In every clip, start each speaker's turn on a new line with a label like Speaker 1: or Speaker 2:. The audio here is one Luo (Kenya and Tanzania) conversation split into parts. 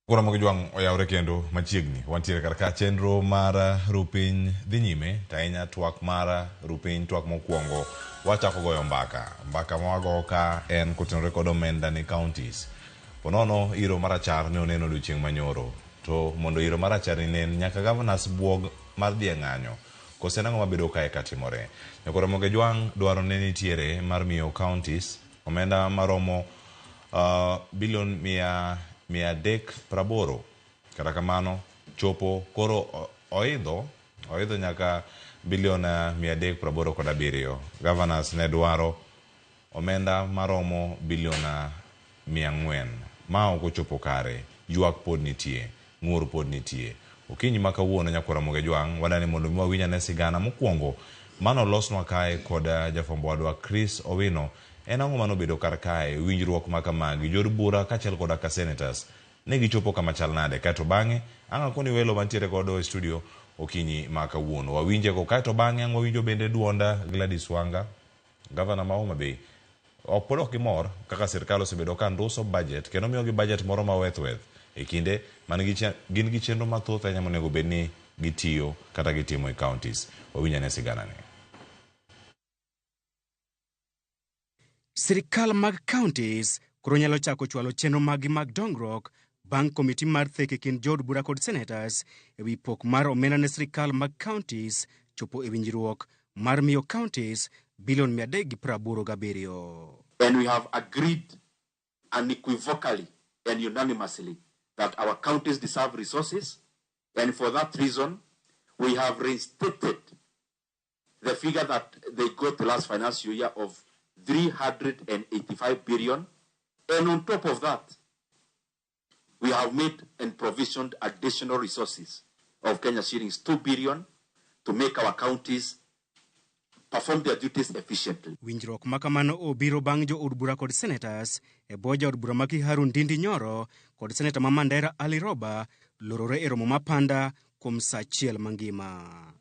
Speaker 1: Koro Ramogi Jwang' oyawre kendo machiegni. Wantiere kar ka chenro mar rupiny dhi nyime to ahinya twak mar rupiny twak mokwongo wachako goyo mbaka. Mbaka ma wagoyo ka en kotenore kod omenda ne counties. Ponono iro marachar ne oneno odiochieng' manyoro. To mondo iro marachar ni nen nyaka governors buog mar dhi e ng'anyo. Kose en ang'o mabedo kae katimore? Nyako Ramogi Jwang' dwaro ne nitiere mar miyo counties omenda maromo bilion 380. Kata kamano chopo koro oidho nyaka bilion 387. Governors ne dwaro omenda maromo bilion 400. Ma ok ochopo kare. Ywak pod nitie. Ng'ur pod nitie. Okinyi ma kawuono nyakwar Ramogi Jwang' wadani mondo mi wawinj ane sigana mokwongo mano losnwa kae kod jafwambo wadwa Chris Owino. En ang'o manobedo kar kae winjruok ma kamagi jood bura kaachiel koda ka senators ne gichopo kama chal nade kaeto bang'e ang' akoni welo mantiere godo e studio okinyi ma kawuono wawinjego kaeto bang'e ang' wawinjo bende duonda Gladys Wanga gavana ma Homa Bay ok pod ok gimor kaka sirkal osebedo ka nduso budget kendo miyogi budget moro ma weth weth e kinde man gin gi chenro mathoth ahinya monego bed ni gitiyo kata gitimo e counties wawinj ane sigana ni.
Speaker 2: Sirikal mag counties koro nyalo chako chwalo chenro maggi mag dongruok bang' komiti mar thek e kind jood bura kod senators e wi pok mar omenda ne sirikal mag counties chopo e winjruok mar miyo counties bilion 387.
Speaker 3: And we have agreed unequivocally and unanimously that our counties deserve resources. And for that reason, we have reinstated the figure that they got last financial year of 385 billion. And on top of that, we have made and provisioned additional resources of Kenya shillings 2 billion to make our counties perform their duties efficiently.
Speaker 2: Winjruok ma kamano obiro bang' jo od bura kod senators e bwo jaod bura ma Kiharu Ndindi Nyoro kod seneta ma Mandera Ali Roba lorore e romo mapanda kuom sa achiel mangima.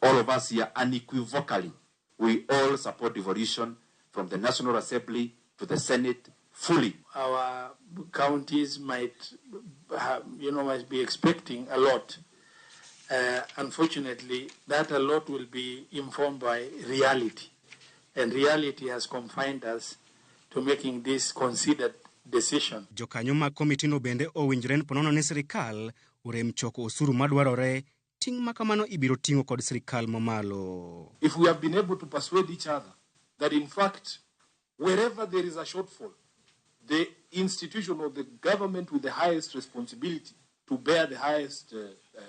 Speaker 3: All of us here unequivocally, we all support devolution from the National Assembly to the Senate fully.
Speaker 4: Our counties might, have, you know, might be expecting a lot. Unfortunately, that a lot will be informed by reality. And reality has confined us to making this considered decision.
Speaker 2: Jokanyo mag komitino bende owinjore ni ponono ni sirikal orem choko osuru madwarore ting' ma kamano ibiro ting'o kod sirikal mamalo.
Speaker 5: If we have been able to persuade each other that in fact, wherever there is a shortfall, the institution or the government with the highest responsibility to bear the highest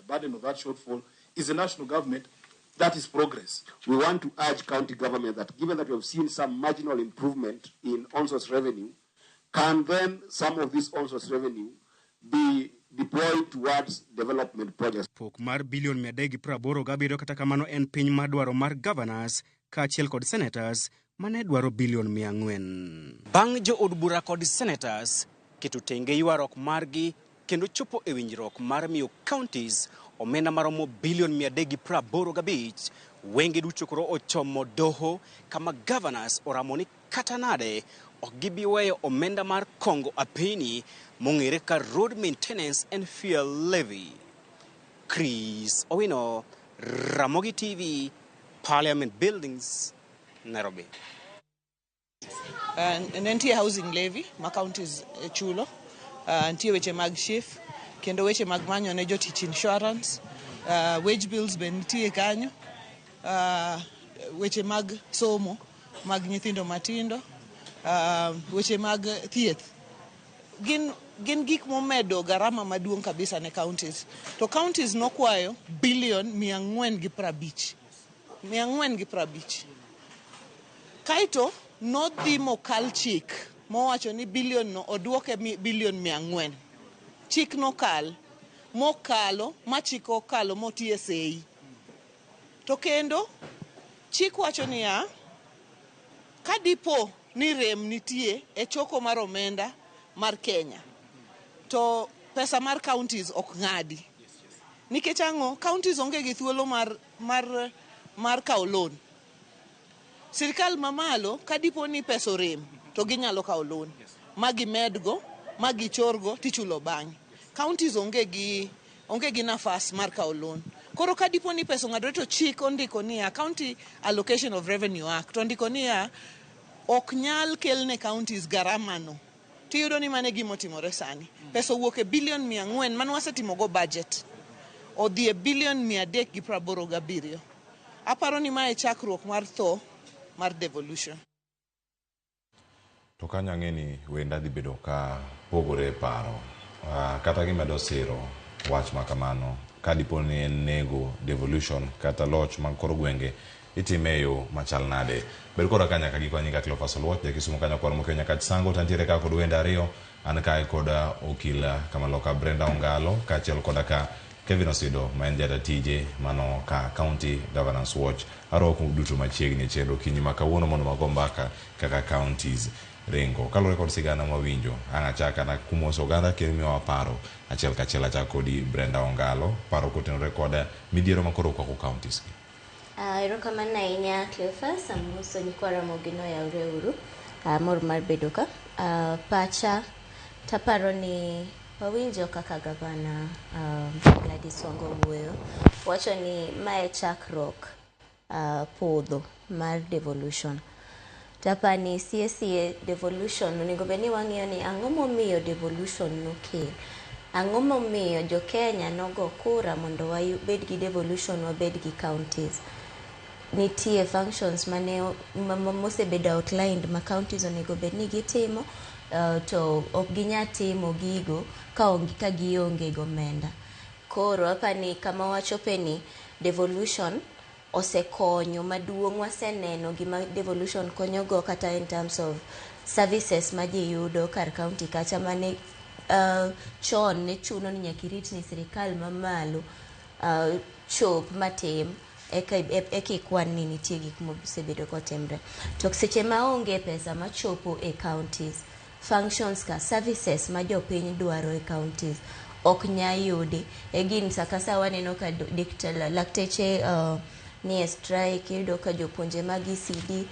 Speaker 5: burden of that shortfall is the national government, that is progress.
Speaker 6: We want to urge county government that given that we have seen some marginal improvement in on-source revenue, can then some of this on-source revenue be deployed towards development projects?
Speaker 2: Pok mar bilion 387 kata kamano en piny mar dwaro mar governors kaachiel kod senators mane dwaro bilion 400. Bang' jo od bura kod senators keto tenge ywaruok margi kendo chopo e winjruok mar miyo counties omenda maromo bilion 385, wenge duto koro ochomo doho kama governors oramo ni kata nade ok gibi weyo omenda mar kongo apeni mong'ere ka road maintenance and fuel levy. Chris Owino, Ramogi TV, Parliament Buildings, Nairobi.
Speaker 7: Ne nitie housing levy ma counties chulo, nitie weche mag SHIF kendo weche mag manyo ne jotich insurance, wage bills be nitie kanyo, weche mag somo mag nyithindo matindo, weche mag thieth gin gik momedo garama maduong' kabisa ne counties. To counties nokwayo bilion 450, 450. Kaeto nodhi mokal chik mowacho ni bilion no oduoke bilion 400. Chik nokal mokalo ma chik okalo motie sei. To kendo chik wacho niya, ka dipo ni rem nitie e choko mar omenda mar Kenya, to pesa mar counties ok ng'adi. Nikech ang'o? Counties onge gi thuolo mar kawo loan. Sirikal mamalo ka dipo ni pesa orem to ginyalo kawo loan ma gimedgo ma gichorgo tichulo bang'e. Counties onge gi onge gi nafas mar kawo loan. Koro ka dipo ni pesa ong'adore to chik ondiko niya, County Allocation of Revenue Act ondiko niya, ok nyal kelne counties garama no. Tiyudo ni mano e gima otimore sani. Pesa owuok e bilion 400 mane wasetimogo budget odhi e bilion 387. Aparo ni mae e chakruok mar tho mar devolution.
Speaker 1: To kanyo ang'e ni wenda dhi bedo ka pogore e paro kata gimedo siro wach ma kamano ka dipo ni en nego devolution kata loch mag kor gwenge itime e yo machal nade. Bed koda ka nyaka giko nyinga Cleophas Oluoch, ja Kisumu kanyo kwar mokeo Nyakach Sango to antiere ka kod wende ariyo. An kae kod okil Kamaloka Brenda Ongalo kaachiel koda ka Kevin Osido ma en jata tije mano ka County Governance Watch. Arwakou duto machiegni e chenro okinyi ma kawuono mondo wago mbaka kaka counties ringo. Kaluwore kod sigana mwawinjo, ang' achak ana kumoso oganda kendo miyowa paro achiel kachiel. Achak kodi Brenda Ongalo, paro kotenore kod midhiero makoro okwako counties gi.
Speaker 8: Erokamano ahinya Cleophas, amoso nyikwa Ramogi noyawre uru. Amor mar bedo ka. Pacha taparo ni wawinjo kaka gavana Gladys Wanga wuoyo. Wacho ni mae chakruok podho mar devolution. Tapani sie sie devolution onego bed ni wang'iyo ni ang'o momiyo devolution nokel. Ang'o momiyo jo Kenya nogo kura mondo wabed gi devolution wabed gi counties. Nitie functions mane mosebedo outlined ma counties onego bed ni gitimo to ok ginyal timo gigo ka gionge gomenda. Koro apani kama wachope ni devolution osekonyo maduong' waseneno gima devolution konyogo kata in terms of services ma ji yudo kar county kacha mane chon ne chuno ni nyaka irit ni sirikal mamalo chop matim eka eka ikwan ni nitie gik mosebedo kotimre. To seche maonge pesa machopo e counties, functions ka services ma jopiny dwaro e counties ok nya yudi. E gin sa ka sa waneno ka lakteche nie strike, iyudo ka jopuonje mag ECD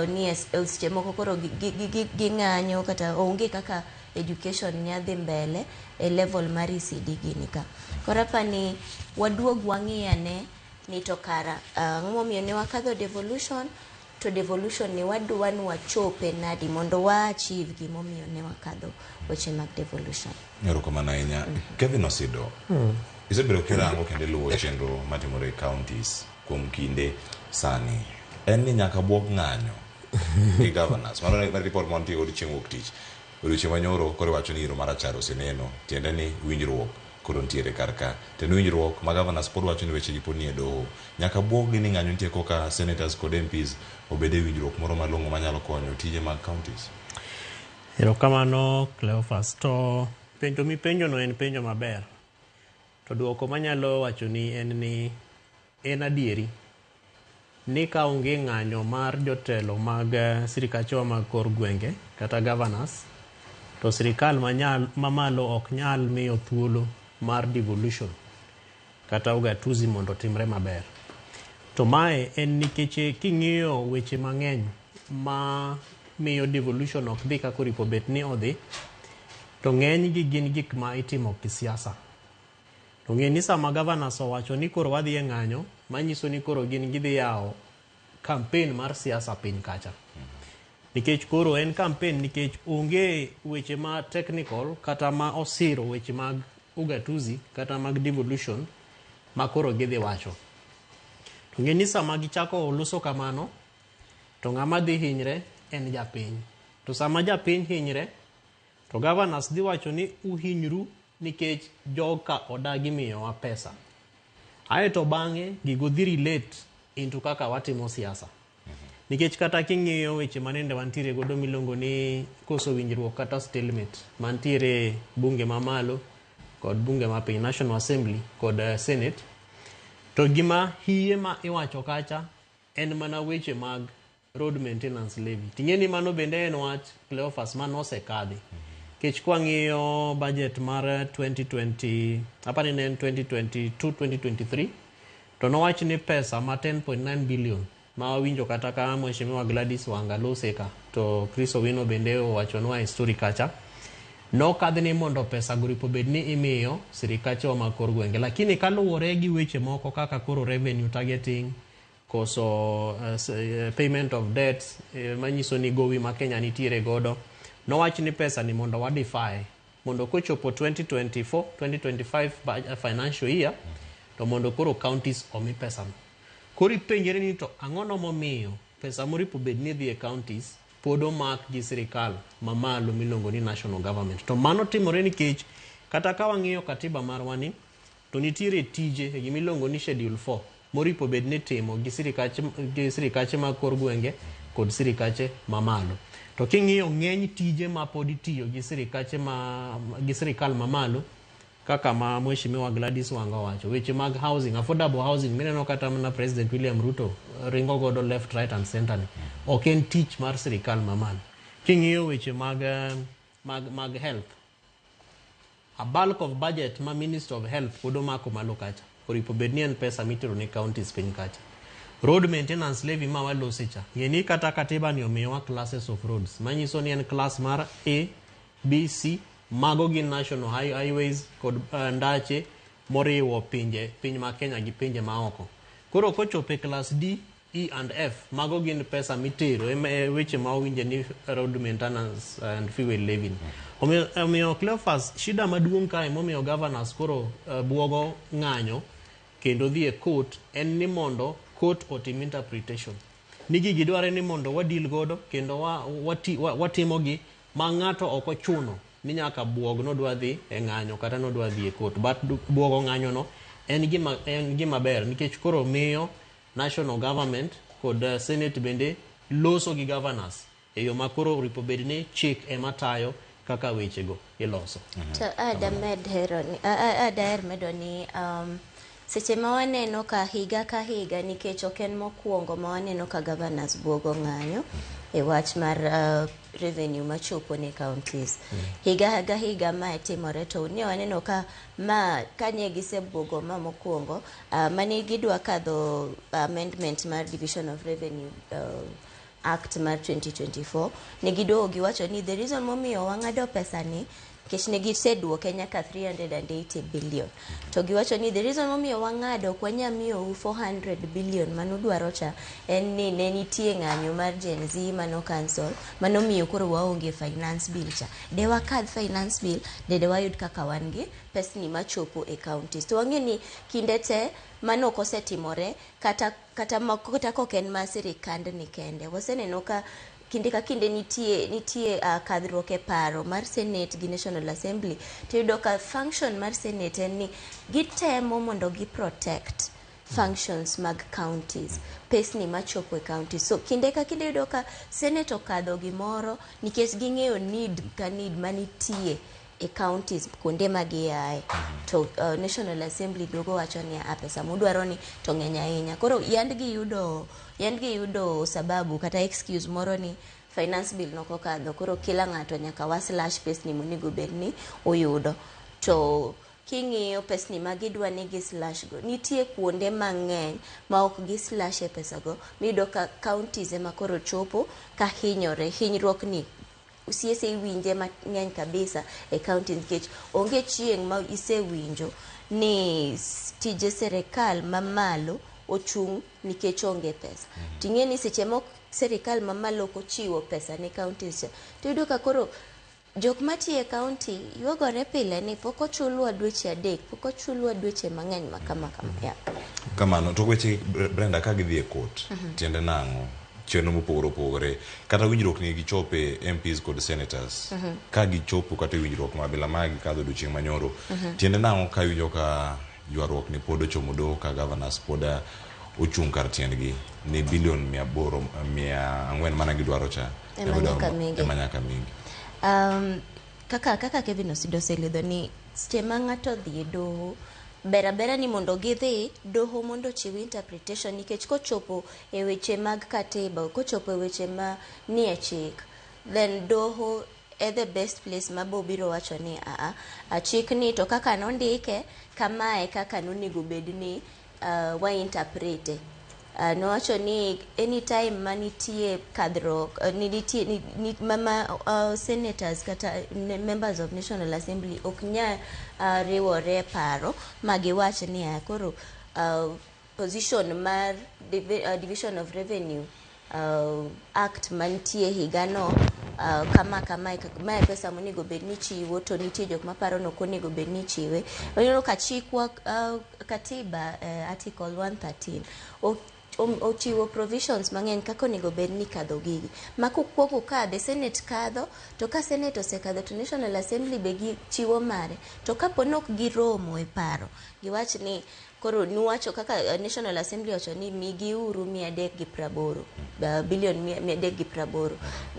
Speaker 8: nie seche moko koro ging'anyo kata onge kaka education nya dhi mbele e level mar ECD gini ka. Koro apani waduog wang'i ane ni to kara ang'o momiyo ne wakadho devolution to devolution ni wadwa ni wachope nadi mondo wa achieve gimomiyo ne wakadho weche mag devolution.
Speaker 1: Erokamano ahinya. Kevin Osido, isebedo kirango kendo iluwo chenro matimore e counties kuom kinde sani. En ni nyaka buok ng'anyo gi governors. Mano e report mantie godo chieng' wuok tich. Odiochieng' manyoro koro iwacho ni iro marachar oseneno. Tiende ni winjruok koro nitiere kar ka. To en winjruok ma governors pod wacho ni weche gi pod nie doho. Nyaka buok gi ni ng'anyo nitie koka senators kod MPs obed e winjruok moro malong'o manyalo konyo tije mag counties.
Speaker 9: Erokamano Cleophas. To penjo mipenjono en penjo maber. To duoko manyalo wachoni en ni en adieri ni ka onge ng'anyo mar jotelo mag sirikachewa mag kor gwenge kata governors to sirikal mamalo ok nyal miyo thuolo mar devolution kata ugatuzi mondo otimre maber. To mae en nikech king'iyo weche mang'eny ma miyo devolution ok dhi kaka oripo bed ni odhi, to ng'eny gi gin gik ma itimo kisiasa. To ng'e ni sama governors owacho ni koro wadhi e ng'anyo, manyiso ni koro gin gidhi yawo campaign mar siasa piny kacha. Nikech koro en campaign nikech onge weche ma technical kata ma osiro weche mag ugatuzi kata mag devolution ma koro gidhi wacho. To ng'e ni sama gichako loso kamano, to ng'ama dhi hinyre en japiny. To sama japiny hinyre, to governors dhi wacho ni uhinyru nikech joka odagi miyowa pesa. Aeto bang'e gigo dhi relate into kaka watimo siasa. Nikech kata king'iyo weche manende wantiere godo miluongo ni koso winjruok kata stalemate mantiere bunge mamalo kod bunge mapiny National Assembly kod Senate to gima hiye ma iwacho kacha en mana weche mag road maintenance levy. Ting'e ni mano bende en wach Cleophas manosekadhi. Nikech kwang'iyo budget mar 2020 apani ne en 2022 2023 to nowach ni pesa ma 10.9 billion ma wawinjo kata ka Mheshimiwa Gladys Wanga lose ka to Chris Owino bende owachonwa e story kacha. Nokadh ni mondo pesa go oripo bed ni imiyo sirikachewa mag kor gwenge. Lakini kaluwore gi weche moko kaka koro revenue targeting, koso payment of debts manyiso ni gowi ma Kenya nitiere godo, nowach ni pesa ni mondo wa defy mondo kochopo 2024 2025 financial year to mondo koro counties omi pesa no. Koro ipenjre ni to ang'ono momiyo pesa moripo bed ni dhi e counties pod omak gi sirikal mamalo miluongo ni national government. To mano timore nikech kata ka wang'iyo katiba marwa ni to nitiere tije e gimiluongo ni schedule 4 moripo bed ni itimo gi sirikache mag kor gwenge kod sirikache mamalo. To king'iyo ng'eny tije ma pod itiyo gi sirikache ma gi sirikal mamalo kaka ma Mheshimiwa Gladys Wanga owacho, weche mag housing, affordable housing mineno kata mana President William Ruto ringo godo left, right and center ni, ok en tich mar sirikal mamalo. King'iyo weche mag health, a bulk of budget ma Minister of Health pod omako malo kacha, oripo bed ni en pesa mitero ne counties piny kacha. Road maintenance levy ma walose cha, ng'e ni kata katiba ni omiyowa classes of roads, manyiso ni en class mar A, B, C, mago gin national highways kod ndache moriwo pinje piny ma Kenya gi pinje maoko. Koro kochopo e class D, E and F, mago gin pesa mitero e weche ma owinje ni road maintenance and fuel levy. Omiyo Cleophas, shida maduong' kae momiyo governors koro buogo ng'anyo kendo dhi e court en ni mondo court otim interpretation. Ni gigi dware ni mondo wadil godo kendo watimogi ma ng'ato ok ochuno ni nyaka buog nodwa dhi e ng'anyo kata nodwa dhi e court. But buogo ng'anyo no en gima ber nikech koro miyo national government kod senate bende loso gi governors e yo ma koro oripo bed ni chik ema tayo kaka wechego iloso.
Speaker 8: To adaher medo ni seche ma waneno ka higa ka higa nikech ok en mokwongo ma waneno ka governors buogo ng'anyo e wach mar revenue machopo ne counties. Higa ka higa mae timore to ne waneno ka ma kanye gisebuogo ma mokwongo mane gidwa kadho amendment mar Division of Revenue Act mar 2024 ne giduogo giwacho ni the reason momiyo wang'ado pesa ni nikech ne giseduoke nyaka 380 billion. To giwacho ni the reason momiyo wang'ado ok wanyal miyou 400 billion manudwaro cha en ni ne nitie ng'anyo mar Gen Z mano cancel manomiyo koro waonge finance bill cha. De wakadh finance bill de wayud kaka wan gi pesni machopo e counties. To wang'e ni kinde te mano ok osetimore kata kok en mar sirikand ni kende. Waseneno ka kinde ka kinde nitie kadhruok e paro mar Senate gi National Assembly. To iyudo ka function mar Senate en ni gitemo mondo gi protect functions mag counties, pesni machopo e counties. So kinde ka kinde iyudo ka Senate okadho gimoro nikech ging'eyo need ka need manitie e counties kuonde ma giaye. To National Assembly duogo wacho ni a pesa mudwaro ni to ng'eny ahinya. Koro yandgi yudo sababu kata excuse moro ni finance bill nokokadho. Koro kila ng'ato nyaka wa slash pesni monego bed ni oyudo. To king'iyo pesni ma gidwa ni gi slash go, nitie kuonde mang'eny ma ok gi slash e pesago, miyudo ka counties ema koro chopo ka hinyore. Hinyruok ni siese iwinje mang'eny kabisa e county nikech onge chieng' ma isewinjo ni tije sirikal mamalo ochung' nikech onge pesa. Ting'e ni seche moko sirikal mamalo ok ochiwo pesa ne counties cha, tiyudo ka koro jok matiyo e county ywagore pile ni pok ochulwa dweche 3, pok ochulwa dweche mang'eny ma kama kama. Yeah.
Speaker 1: Kamano to weche Brenda ka gidhi e court tiende nang'o? Chenro mopogore opogore kata winjruok ni gichope MPs kod senators ka gichopo kata winjruok mabila ma gikadho odiochieng' manyoro tiende nang'o ka iwinjo ka ywaruok ni pod ochomo doho ka governors pod ochung' kar tiendgi ni bilion 800 mana gidwaro cha ema nyaka migi.
Speaker 8: Kaka Kevin Osido oselidho ni seche ma ng'ato dhi e doho ber ni mondo gidhi doho mondo ochiw interpretation nikech kochopo e weche mag katiba, kochopo e weche ma nie chik, then doho e the best place ma bobiro wacho ni a chik ni to kaka nondike kamae kaka nonego bed ni wa interprete. Nowacho ni anytime manitie kadhruok ni nitie ni, ni, ma senators kata members of National Assembly ok nyal riwore e paro ma giwach niya koro position mar Division of Revenue Act mantie higano kama kama mae pesa monego bed ni chiwo to nitie jok maparo ni ok onego bed ni ichiwe. Ineno ka chikwa katiba article 113 ochiwo provisions mang'eny kaka onego bed ni ikadho gigi ma kokuongo kadhe Senate kadho to ka Senate osekadho to National Assembly be gichiwo mare to kapo ni ok giromo e paro giwach ni koro nuwacho kaka National Assembly owacho ni migiuru 380 billion 380,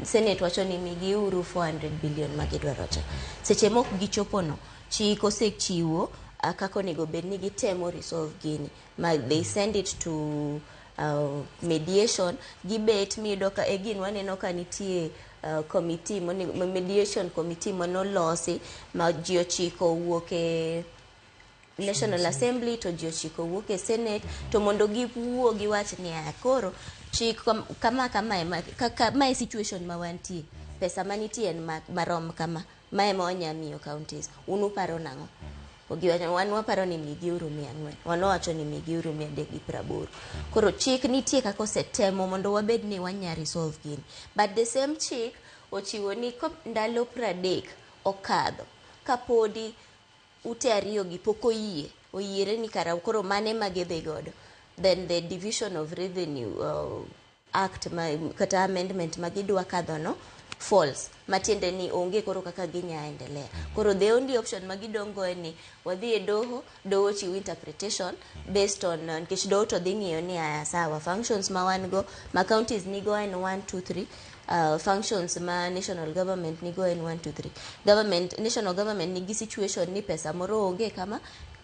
Speaker 8: Senate wacho ni migiuru 400 billion magidwaro cha. Seche mok gichopo no chik osechiwo kaka onego bed ni gitemo resolve gini ma they send it to mediation gibet miyudo ka again waneno ka nitie committee mediation committee manolosi ma ji ochiko owuok e National Assembly to ji ochiko wuok e Senate to mondo giwuo giwach niya koro chik kama kama ema kaka mae situation ma wantie pesa manitie en marom kama mae ma wanya miyo counties un uparo nang'o giwacho wan waparo ni migiuru 400 wan wawacho ni migiuru 380. Koro chik nitie kaka osetemo mondo wabed ni wanya resolve gini but the same chik ochiwo ni ndalo 30 okadho kapodi ute ariyo gi pok oyie oyiere ni kara koro mane ma gidhi godo then the Division of Revenue Act ma, kata amendment ma gidwa kadho no falls matiende ni onge koro kaka ginya endelea. Koro the only option ma gidong' go en ni wadhi e doho, doho chiwo interpretation based on nikech doho to dhi ng'iyo ni aya sawa functions ma wan go ma counties nigo en 1 2 3 functions ma national government nigo en 1 2 3 government national government nigi situation ni pesa moro onge kama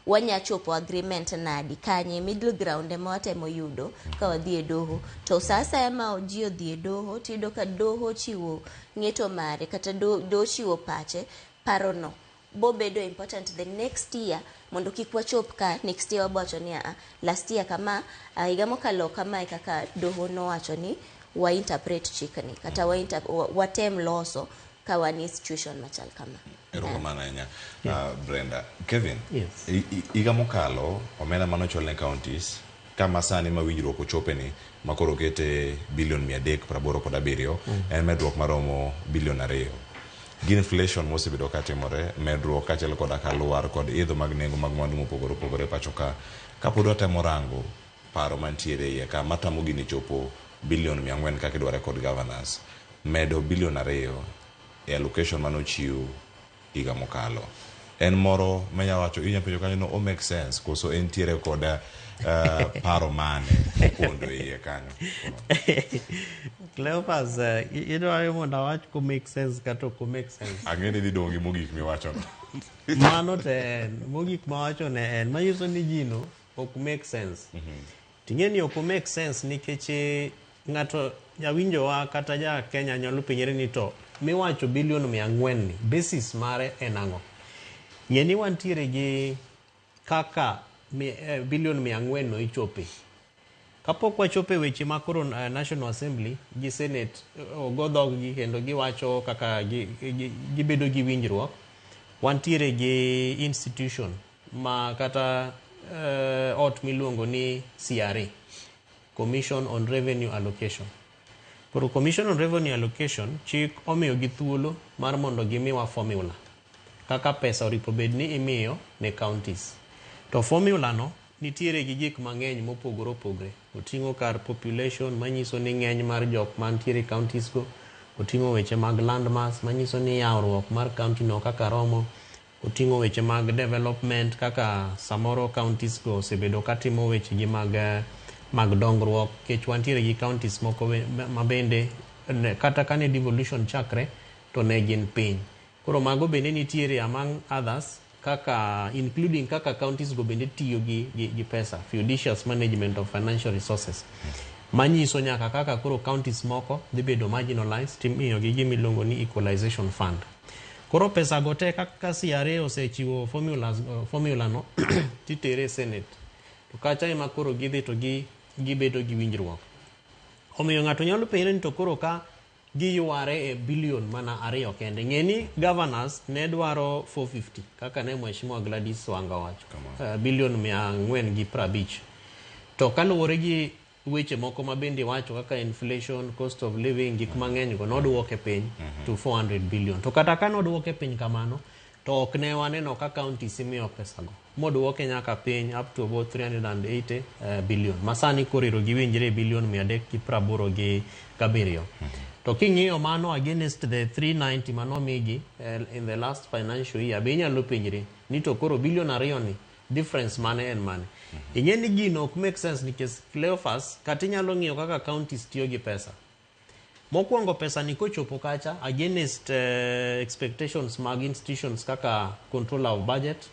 Speaker 8: wanya chopo agreement nadi kanye middle ground ema watemo yudo ka wadhi e doho to sa asaya ma ji odhi e doho tiyudo ka doho chiwo ng'eto mare kata doho chiwo pache parono bobedo important the next year mondo kik wachop ka next year wabowacho ni last year kama higa mokalo kama e kaka doho nowacho ni wa interpret chikni kata watem loso ka wan e situation machal kama.
Speaker 1: Erokamano ahinya Brenda. Kevin,
Speaker 9: yes.
Speaker 1: Higa mokalo omenda manochul ne counties kama sani ma winjruok ochope ni makoro okete bilion 387 en medruok maromo bilion 2. Gi inflation mosebedo katimore, medruok kaachiel koda ka lwar kod idho mag nengo mag mwandu mopogore opogore pacho ka. Kapod watemo rango paro mantiere iye ka matamo gini chopo bilion 400 kaka idware kod governors, medo bilion 2 e allocation manochiw higa mokalo. En moro manya wacho inya penjo kanyo no o make sense koso entiere koda paro mane mopondo e iye kanyo.
Speaker 9: Cleophas, idwaro mondo awach ko make sense kata ok make sense.
Speaker 1: Ang'e ni dhi dong' gi mogik miwacho no.
Speaker 9: Mano to en mogik mawacho ne en manyiso ni gino ok make sense. Ting'e ni ok make sense nikech ng'ato jawinjowa kata ja Kenya nyalo penjore ni to miwacho bilion 400 ni basis mare en ang'o? Ng'e ni wantiere gi kaka bilion 400 no ichope. Kapok wachopo e weche ma koro National Assembly gi Senate ogo dhoggi kendo giwacho kaka gibedo gi winjruok, wantiere gi institution ma kata ot miluongo ni CRA, Commission on Revenue Allocation. Koro Commission on Revenue Allocation chik omiyo gi thuolo mar mondo gimiwa formula kaka pesa oripo bed ni imiyo ne counties. To formula no nitiere gi gik mang'eny mopogore opogore. Oting'o kar population manyiso ni ng'eny mar jok mantiere counties go, oting'o weche mag land mass manyiso ni yawruok mar county no kaka romo, oting'o weche mag development kaka samoro counties go osebedo katimo weche gi mag dongruok nikech wantiere gi counties moko ma bende kata kane devolution chakre to ne gin piny. Koro mago bende nitiere among others kaka including kaka counties go bende tiyo gi pesa, judicious management of financial resources. Manyiso nyaka kaka koro counties moko dhi bedo marginalized timiyo gi gima iluongo ni equalization fund. Koro pesa go te kaka CRA osechiwo formula no titere e Senate. To kacha ema koro gidhi to gi gibedo gi winjruok. Omiyo ng'ato nyalo penjre ni to koro ka giyware e bilion mana 2 kende. Ng'e ni governors ne dwaro 450 kaka ne Mheshimiwa Gladys Wanga owacho. Bilion 450. To kaluwore gi weche moko ma bende wacho kaka inflation, cost of living, gik mang'eny go nodwoke piny to 400 billion. To kata ka nodwoke piny kamano, to ok ne waneno ka counties imiyo pesago. Modwoke nyaka piny up to about 380 billion. Ma sani koro ero giwinjre e bilion 387. To king'iyo mano against the 390 manomigi in the last financial year, be inyalo penjri ni to koro bilion 2 ni difference mane en mane. Ing'e ni gino ok make sense nikech Cleophas, kata inyalo ng'iyo kaka counties tiyo gi pesa. Mokwongo pesa ni kochopo kacha against expectations mag institutions kaka controller of budget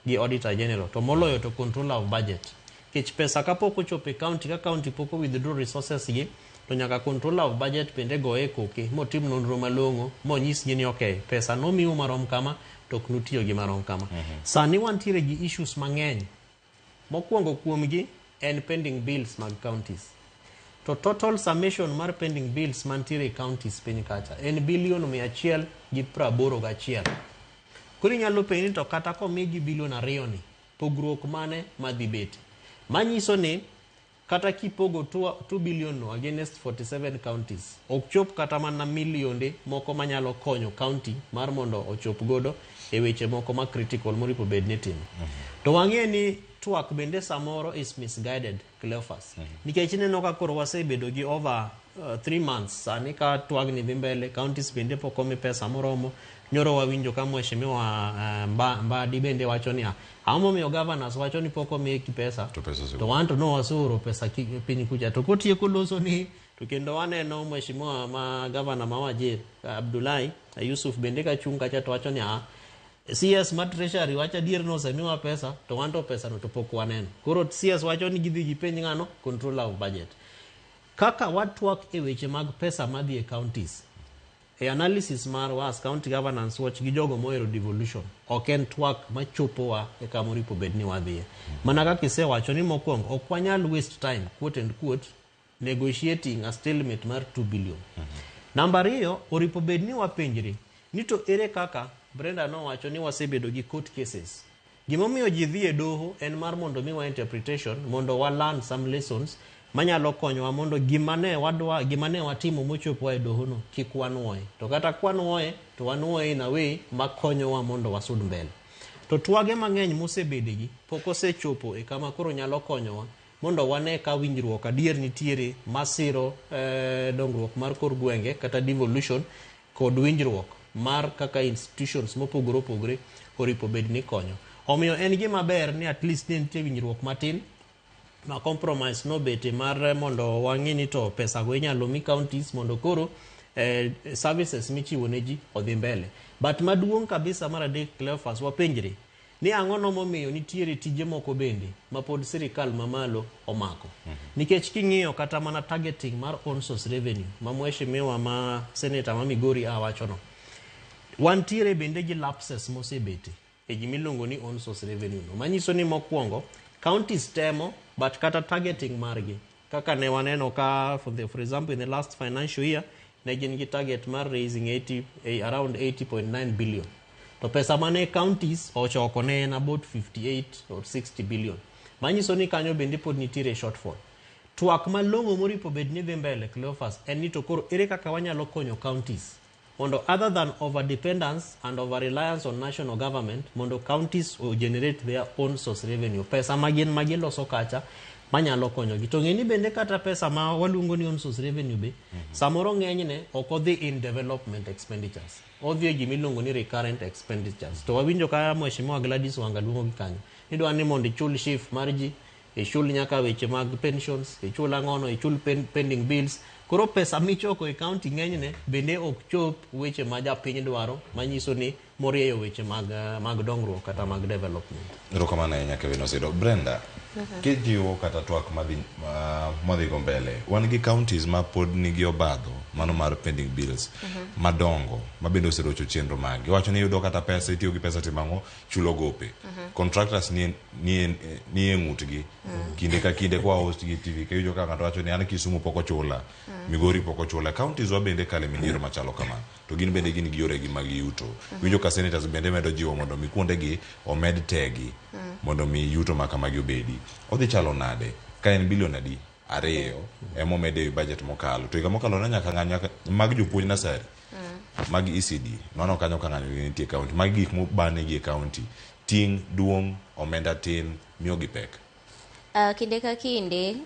Speaker 9: gi auditor general, to moloyo to controller of budget. Nikech pesa kapok ochopo e county, ka county pok o withdraw resources gi, to nyaka controller of budget bende goye koke motim nonro malong'o monyisgi ni okay, pesa nomiu marom kama to ok nutiyo gi marom kama. Sani wantiere gi issues mang'eny. Mokwongo kuomgi en pending bills mag counties. To total summation mar pending bills mantiere e counties piny kacha en bilion 181. Koro inyalo penjo ni to kata komigi bilion 2 ni, pogruok mane madhi bete? Manyiso ni kata kipogo 2 billion no against 47 counties, ok chop kata mana milionde moko manyalo konyo county mar mondo ochop godo e weche moko ma critical moripo bed ni timo. To wang'e ni twak bende samoro is misguided, Cleophas. Nikech ineno ka koro wasebedo gi over 3 months sani ka twagni dhi mbele, counties bende pok omi pesa moromo. Nyoro wawinjo ka mheshimiwa Mbadi bende wacho niya, ang'o momiyo governors wacho ni pok omigi pesa to wan to no waseoro pesa piny kucha. To kotieko loso ni to kendo waneno mheshimiwa ma governor ma Wajir Abdullahi Yusuf bende ka chung' kacha to wacho ni CS ma Treasury wacho adier no osemiwa pesa to wan to pesa no to pok waneno. Koro CS wacho ni gidhi gipenj ng'ano, controller of budget. Kaka watwak e weche mag pesa madhi e counties, e analysis marwa as County Governance Watch gi jogo mohero devolution, ok en twak machopowa e kama oripo bed ni wadhiye. Mana kaka isewacho ni mokwongo, ok wanyal waste time, quote and quote, negotiating a stalemate mar 2 billion. Namba 2, oripo bed ni wapenjre ni to ere kaka Brenda nowacho ni wasebedo gi court cases. Gimomiyo ji dhi e doho en mar mondo miwa interpretation, mondo wa learn some lessons manyalo konyowa mondo gima ne wadwa, gima ne watimo mochopowa e doho no kik wanuoye. To kata kwanuoye, to wanuoye in a way makonyowa mondo wasud mbele. To twage mang'eny mosebedegi pok osechopo e kama koro nyalo konyowa mondo wane ka winjruok adier nitiere masiro dongruok mar kor gwenge kata devolution kod winjruok mar kaka institutions mopogore opogore oripo bed ni konyo. Omiyo en gima ber ni at least ne nitie winjruok matin ma compromise nobete mar mondo wang'i ni to pesa go inyalo mi counties mondo koro services michiwo ne ji odhi mbele. But maduong' kabisa mar adek, Cleophas, wapenjre ni ang'o no momiyo nitiere tije moko bende ma pod sirikal mamalo omako. Nikech king'iyo kata mana targeting mar own source revenue ma mheshimiwa ma senator ma Migori a wachono, wantiere bende gi lapses mosebete e gimiluongo ni own source revenue no. Manyiso ni mokwongo counties temo, but kata targeting margi kaka ne waneno ka for example in the last financial year ne gin gi target mar raising around 80.9 billion. To pesa mane counties ochoko ne en about 58 or 60 billion. Manyiso ni kanyo bende pod nitiere shortfall. Twak malong'o moripo bed ni dhi mbele, Cleophas, en ni to koro ere kaka wanyalo konyo counties mondo other than over dependence and over reliance on national government, mondo counties o generate their own source revenue, pesa magin magiloso kacha manyalo konyogi. To ng'e ni bende kata pesa ma waluongo ni own source revenue be samoro ng'enyne ok odhi in development expenditures, odhi e gimiluongo ni recurrent expenditures. To wawinjo ka mheshimiwa Gladys Wanga luongo gi kanyo idwa ni mondo ichul SHIF mar ji, ichul nyaka weche mag pensions, ichul ang'ono, ichul pending bills. Koro pesa michoko e county ng'enyne bende ok chop weche ma japiny dwaro, manyiso ni morieyo weche mag dongruok kata mag development.
Speaker 1: Erokamano ahinya Kevin Osido. Brenda, kijiwo kata twak madhi go mbele, wan gi counties ma pod nigi obadho mano mar pending bills madongo mabende oserocho chenro magi. Iwacho ni iyudo kata pesa, itiyo gi pesa timo ang'o? Chulo gope. Contractors nie ng'utgi kinde ka kinde kwa host gi TV kiwinjo ka ng'ato wacho ni an Kisumu pok ochula, Migori pok ochula. Counties wa bende kale midhiero machalo kama to gin bende gin gi yoregi mag yuto. Iwinjo ka senators bende medo jiwo mondo mi kuondegi omed tegi mondo mi yuto ma kamagi obedi. Odhi chalo nade ka en bilion adi? Ariyo ema omed e budget mokalo. To higa mokalo ne nyaka ng'anyo nyaka mag jopuonj nasari mag ECD mano kanyo ka ng'anyo nitie e county. Magi gik mobanegi e county. Ting' duong', omenda tin, miyogi pek.
Speaker 8: Kinde ka kinde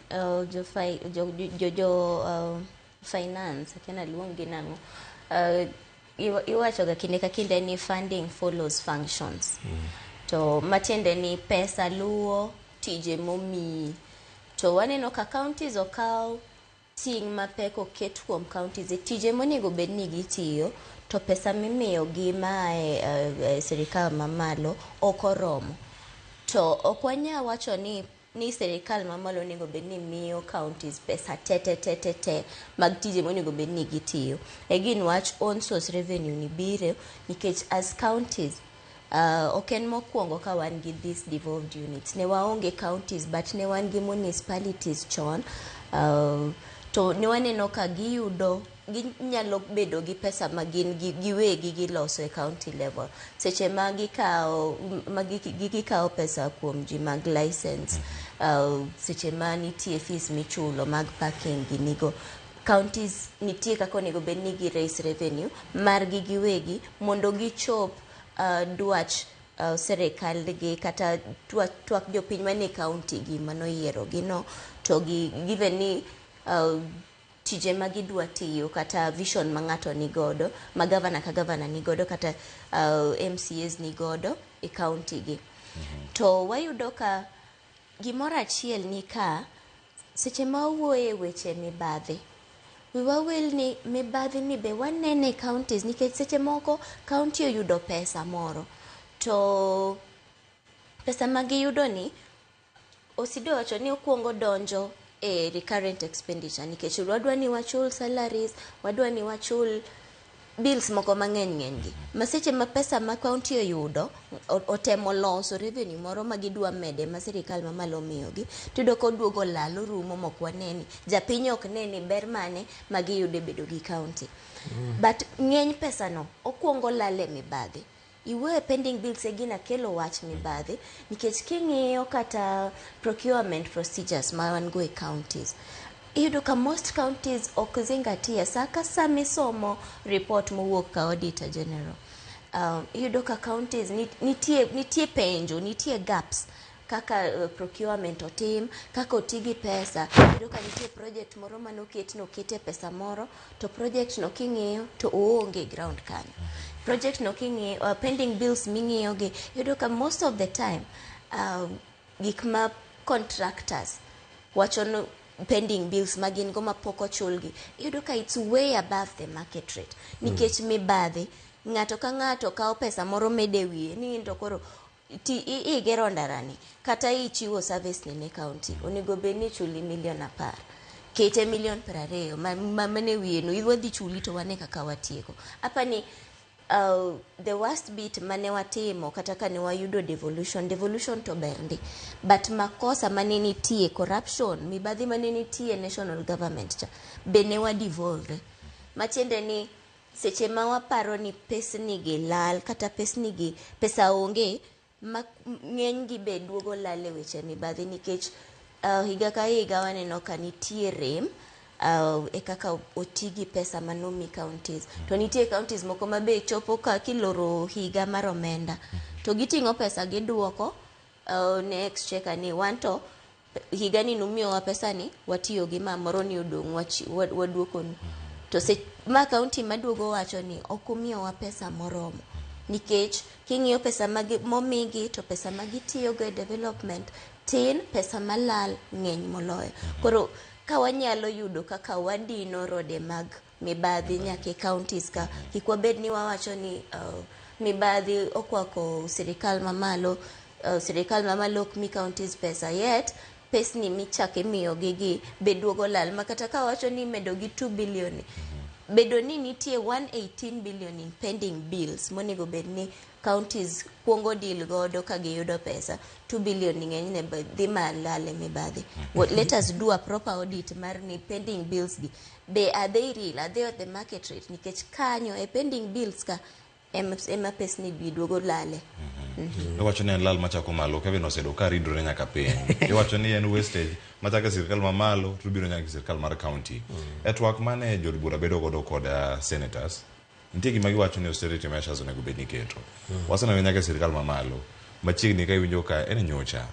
Speaker 8: jo, fi, jo, jo, jo finance akia naluong gi nang'o iwacho ga kinde ka kinde ni funding follows functions. To matiende ni pesa luwo tije momiyi. To waneno ka counties okaw ting' mapek oket kuom counties e tije monego bed ni gitiyo to pesa mimiyogi mae sirikal mamalo ok oromo. To ok wanyal wacho ni sirikal mamalo onego bed ni miyo counties pesa te te te te te mag tije monego bed ni gitiyo. Again wach own source revenue ni biro nikech as counties ok en mokwongo ka wan gi this devolved units. Ne waonge counties but ne wan gi municipalities chon to ne waneno ka giyudo ginyalo bedo gi pesa ma gin giwegi giloso e county level. Seche ma gikawo ma gikawo pesa kuom ji mag license, seche ma nitie fees michulo mag parking ginigo, counties nitie kaka onego bed ni gi raise revenue margi giwegi mondo gichop dwach sirikal gi kata twak jopiny manie county gi manoyiero gi no to gi given ni tije ma gidwa tiyo kata vision ma ng'ato nigodo ma gavana ka gavana nigodo kata MCAs nigodo e county gi. To wayudo ka gimoro achiel ni ka seche ma wawuoye weche mibadhi, wiwa wil ni mibadhi ni be wanene e counties nikech seche moko county oyudo pesa moro to pesa ma giyudo ni Osido wacho ni okwongo donjo e recurrent expenditure nikech wadwa ni wachul salaries, wadwa ni wachul bills moko mang'eny ng'eny gi. Ma seche ma pesa ma county oyudo otemo loso revenue moro ma gidwa mede ma sirikal mamalo omiyogi, tiyudo ka oduogo lal orumo mok waneni. Japiny ok ne ni ber mane ma giyudo e bedo gi county. But ng'eny pesa no okwongo lal e mibadhi. Iwuoyo e pending bills e gina kelo wach mibadhi nikech king'iyo kata procurement procedures ma wan go e counties iyudo ka most counties ok zingatia sa ka sa misomo report mowuok ka auditor general iyudo ka counties nitie penjo nitie gaps kaka procurement otim kaka oti gi pesa iyudo ka nitie project moro manoket nokete pesa moro to project no king'iyo to oonge ground kanyo project no king'iyo pending bills ming'iyo gi iyudo ka most of the time gik ma contractors wacho no pending bills ma gin go mapok ochulgi iyudo ka it's way above the market rate nikech mibadhi ng'ato ka ng'ato kawo pesa moro mede wiye ni in to koro ti igero ndarani kata ichiwo service ni ne county onego bed ni ichuli milion 10 kete milion 20 ma mane wiye no wadhi chuli to wane kaka watieko apani the worst bit mane watimo kata kane wayudo devolution to ber ndi but makosa mane nitie corruption mibadhi mane nitie national government cha be ne wa devolve matiende ni seche ma waparo ni pesni gi lal kata pesni gi pesa onge ma ng'eny gi be duogo lal e weche mibadhi nikech higa ka higa waneno ka nitie rem e kaka oti gi pesa manomi counties to nitie counties moko ma be chopo ka kiloro higa mar omenda to giting'o pesa giduoko ne exchequer ni wan to higa ni numiyowa pesa ni watiyo gi ma moro ni odong' waduokonu to se ma county maduogo wacho ni ok umiyowa pesa moromo nikech king'iyo pesa momigi to pesa ma gitiyogo e development tin pesa malal ng'eny moloyo koro ka wanyalo yudo kaka wadino rode mag mibadhi nyaka e counties ka kik wabed ni wawacho ni mibadhi okwako sirikal mamalo sirikal mamalo ok mi counties pesa yet pesni michako imiyogi gi be duogo lal ma kata ka wacho ni imedo gi 2 billion Bedo ni nitie 118 billion in pending bills monego bed ni counties kuongo deal godo ka giyudo pesa 2 billion ni ng'enyne dhi malal e mibadhi. Let us do a proper audit mar ni pending bills gi be are they real, are they at the market rate, nikech kanyo e pending bills ka ema pesni bi duogo lale.
Speaker 1: Iwacho ni en lal machako malo, Kevin oseyudo ka ridore nyaka piny. Iwacho ni en wastage machako e sirkal mamalo to biro nyaka e sirkal mar county. E twak mane jood bura bedo godo kod senators, nitie gima giwacho ni austerity measures onego bed ni iketo. Waseneno nyaka e sirkal mamalo. Machiegni ka iwinjo ka en nyocha.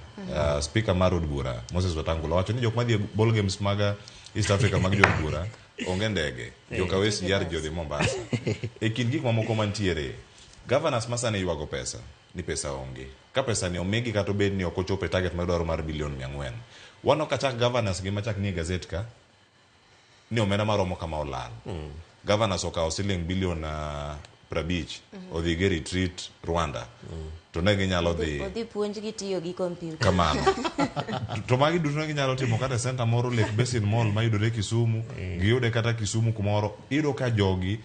Speaker 1: Speaker mar od bura Moses Wetangula wacho ni jok madhi e ball games mag East Africa mag jood bura onge ndege. Joka SGR ji odhi Mombasa. E kind gik mamoko mantiere, governors masani ywago pesa ni pesa onge. Ka pesa ni omigi kata obed ni ok ochopo e target madwaro mar bilion 400. Wan ok achak governors gi machak nie gazet ka ni omenda maromo kama olal. Governors okawo siling bilion 50 odhi go e retreat Rwanda. To ne ginyalo dhi
Speaker 8: Odhi puonjgi tiyo gi kompyuta.
Speaker 1: Kamano. To magi duto ne ginyalo timo kata e center moro Lake Basin Mall mayudore Kisumu, giyude kata Kisumu kumoro. Iyudo ka jogi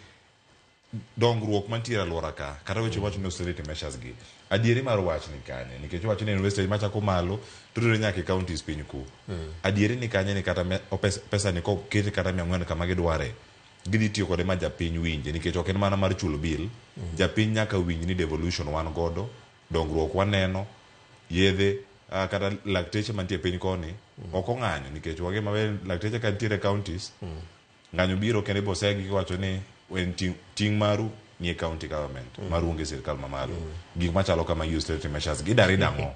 Speaker 1: dongruok mantiere e alwora ka kata weche wacho ni austerity measures gi adieri mar wach ni kanye nikech wacho ni en wastage machako malo to ridore nyaka e counties piny ku adieri ni kanye ni kata pesa ni koketi kata 400 kama gidware gidhi tiyo kode ma japiny winje nikech ok en mana mar chulo bill. Japiny nyaka winj ni devolution wan godo, dongruok waneno yedhe, kata lakteche mantie piny koni ok ong'anyo nikech wang'e maber lakteche ka nitiere counties ng'anyo biro kendo ibosegi kiwacho ni en ting' maru nie county government maru onge sirkal mamalo. Gik machalo kama gi austerity measures gidari dang'o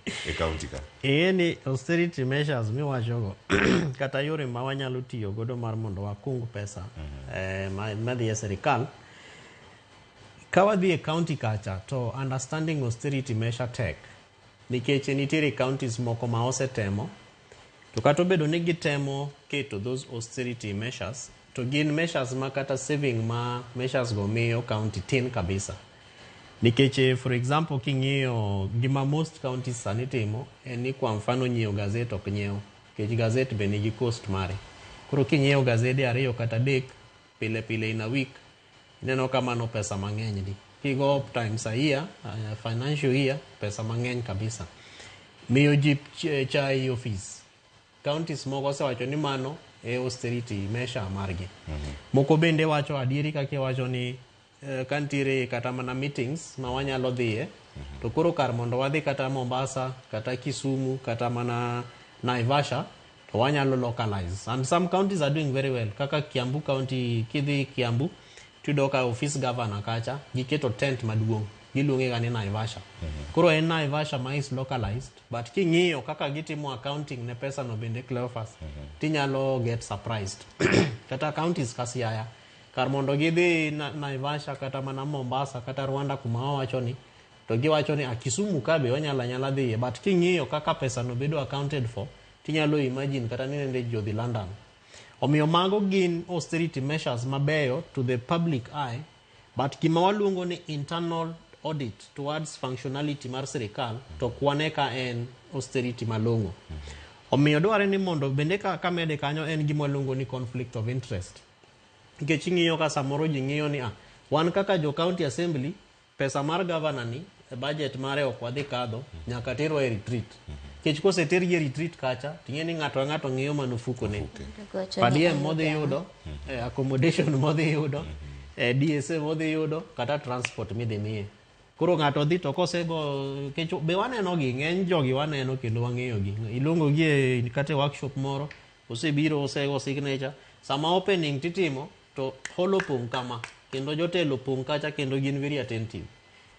Speaker 1: e county ka?
Speaker 9: Ing'e ni austerity measures miwachogo kata yore ma wanyalo tiyo godo mar mondo wakung pesa madhi e sirikal ka wadhi e county kacha to understanding austerity measure tek nikech nitiere counties moko ma osetemo to kata obedo ni gitemo keto those austerity measures to gin measures ma kata saving ma measures go miyo county tin kabisa nikech for example king'iyo gima most counties sani timo en ni kwa mfano nyiewo gazet ok nyiew nikech gazet be nigi cost mare. Koro kinyiewo gazede 2 kata 3 pile pile in a week ineno ka mano pesa mang'eny di kigo times a year, financial year, pesa mang'eny kabisa. Miyo ji chai office, counties moko osewacho ni mano e austerity measure margi. Moko bende wacho adieri kaka iwacho ni ka nitiere kata mana meetings ma wanyalo dhiye to koro kar mondo wadhi kata Mombasa kata Kisumu kata mana Naivasha to wanyalo localize, and some counties are doing very well kaka Kiambu County. Kidhi Kiambu tiyudo ka office governor kacha giketo tent maduong' giluonge ga ni Naivasha. Koro en Naivasha ma is localized, but king'iyo kaka gitimo accounting ne pesa no bende, Cleophas, tinyalo get surprised. Kata counties ka Siaya, kar mondo gidhi Naivasha kata mana Mombasa kata Rwanda kuma wawacho ni to giwacho ni a Kisumu ka be wanyalo anyala dhiye, but king'iyo kaka pesa no bedo accounted for tinyalo imagine kata ni nende ji odhi London. Omiyo mago gin austerity measures mabeyo to the public eye, but gima waluongo ni internal audit towards functionality mar sirikal to ok wane ka en austerity malong'o. Omiyo dwarre ni mondo bende ka kamede kanyo en gima waluongo ni conflict of interest nikech ing'iyo ka samoro ji ng'iyo ni wan kaka jo county assembly pesa mar governor ni e budget mare ok wadhi kadho nyaka terwa e retreat nikech kosetergi e retreat kacha ting'e ni ng'ato ang'ato ng'iyo mana ofukone, per diem modhi yudo, accommodation modhi yudo, DSA modhi yudo kata transport midhi miye. Koro ng'ato dhi to kosego kech be waneno gi ng'eny jogi waneno kendo wang'eyo gi iluongo gi e kata e workshop moro osebiro osego signature sama opening titimo to hall opong' kama kendo jotelo opong' kacha kendo gin very attentive.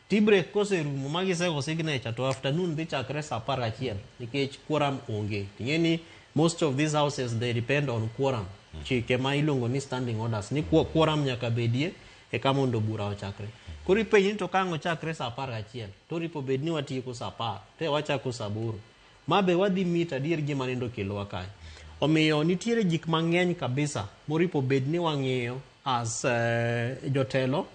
Speaker 9: Tea break koserumo ma gisego signature to afternoon dhi chakre saa 11 nikech quorum onge. Ting'e ni most of these houses they depend on quorum. Chike ma iluongo ni standing orders ni quorum nyaka bedie eka mondo bura ochakre. Koro ipenji ni to ka ang' ochakre saa 11 to oripo bed ni watieko saa 10 te wachako saa 8 ma be wadhi meet adier gima nindo okelowa kae. Omiyo nitiere gik mang'eny kabisa moripo bed ni wang'iyo as jotelo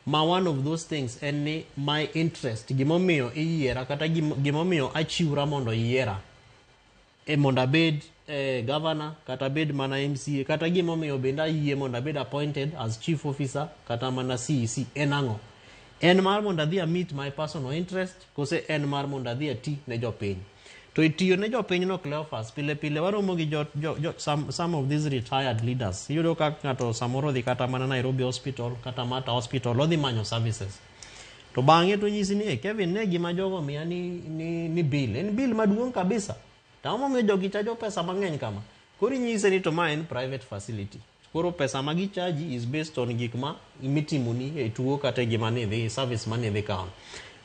Speaker 9: ma one of those things en ni my interest gimomiyo iyiera kata gimomiyo achiwra mondo yiera e mondo abed governor kata abed mana MCA kata gimomiyo bende ayie mondo abed appointed as chief officer kata mana CEC en ang'o? En mar mondo adhi a meet my personal interest kose en mar mondo adhi ati ne jopiny? To e tiyo ne jopiny no Cleophas, pile pile waromo gi jo, jo, jo, some of these retired leaders. Iyudo ka ng'ato samoro odhi kata mana Nairobi Hospital kata Mater Hospital odhi manyo services. To bang'e to nyisi ni, "Eh, Kevin, ne gima jogo miya ni bill. En bill maduong' kabisa. To ang'o momiyo jogi chajo pesa mang'eny kama?" Koro inyise ni to ma en private facility. Koro pesa ma gichaji is based on gik ma mitimoni e tuo kata e gima nidhi, service manidhi kawo.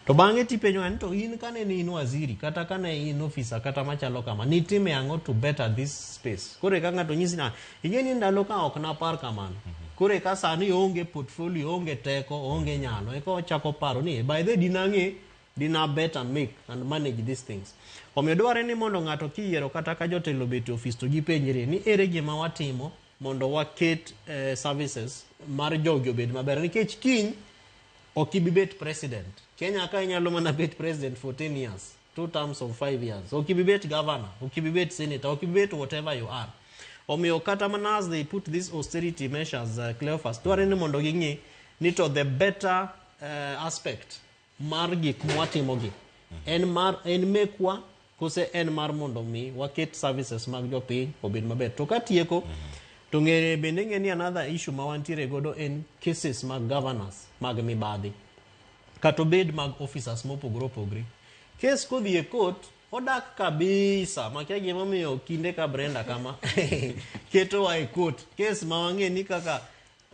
Speaker 9: To bang'e tipenjo ni to in kane ne in waziri kata kane in officer kata machalo kama, nitime ang'o to better this space? Koro eka ng'ato nyisi ni, ing'e ni ndalo ka ok napar kamano. Koro eka sani oonge portfolio, oonge teko, oonge nyalo. Eka ochako paro ni by the dinang'e dina better make and manage these things. Omiyo dwarre ni mondo ng'ato kiyiero kata ka jotelo obet e ofis to gipenjre ni ere gima watimo mondo waket services mar jogi obed maber nikech kiny ok ibi bet president. Kenya ka inyalo mana bet president for 10 years, two terms of 5 years. Ok ibi bet governor, ok ibi bet senator, ok ibi bet whatever you are. Omiyo kata mana as they put these austerity measures, Cleophas, dwarre ni mondo ging'i ni to the better aspect mar gik mwatimogi en mar en mekwa kose en mar mondo mi waket services mag jopiny obed maber. To katieko to ng'e bende ng'e ni another issue ma wantiere godo en cases mag governors mag mibadhi kata obed mag officers mopogore opogore. Case kodhi e court odak kabisa makia gimomiyo kinde ka Brenda kama ketowa e court case ma wang'e ni kaka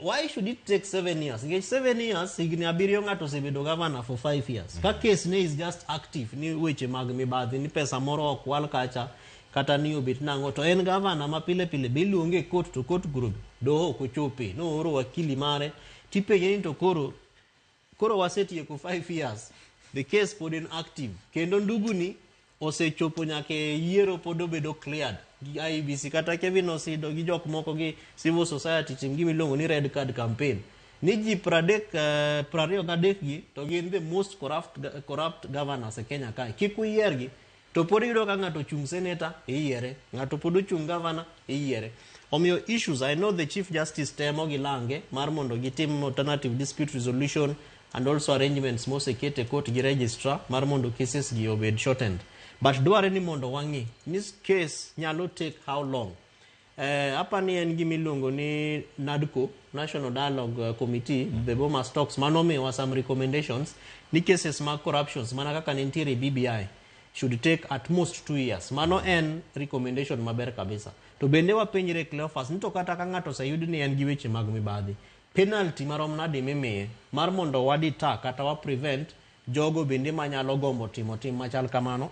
Speaker 9: why should it take 7 years? Nikech 7 years, higni 7, ng'ato osebedo governor for 5 years ka case ne is just active ni weche mag mibadhi ni pesa moro okwal kacha kata ni obet nang'o to en governor ma pile pile be iluonge e court to court koro doho ok ochope nooro wakili mare tipenje ni to koro wasetieko 5 years, the case pod en active kendo ndugu ni osechopo nyaka e yiero pod obedo cleared gi IEBC. Kata Kevin Osido gi jok moko gi civil society tim gima iluongo ni red card campaign ni ji 30 23 gi to gin the most corrupt governors e Kenya kae, kik uyiergi. To pod iyudo ka ng'ato ochung' senator iyiere, ng'ato pod ochung' governor iyiere. Omiyo issues, I know the Chief Justice temo gi lange mar mondo gitim alternative dispute resolution and also arrangements moseket e court gi registrar mar mondo cases gi obed shortened, but dware ni mondo wang'i ni case nyalo take how long. Apa ni en gima iluongo ni NADCO, National Dialogue Committee, the Bomas Talks, manomiyowa some recommendations ni cases mag corruptions mana kaka ne nitiere e BBI should take at most 2 years. Mano en recommendation maber kabisa. To bende wapenjre, Cleophas, ni to kata ka ng'ato oseyud ni en gi weche mag mibadhi, penalty marom nade mimiye mar mondo wadeter kata wa prevent jogo bende manyalo gombo timo tim machal kamano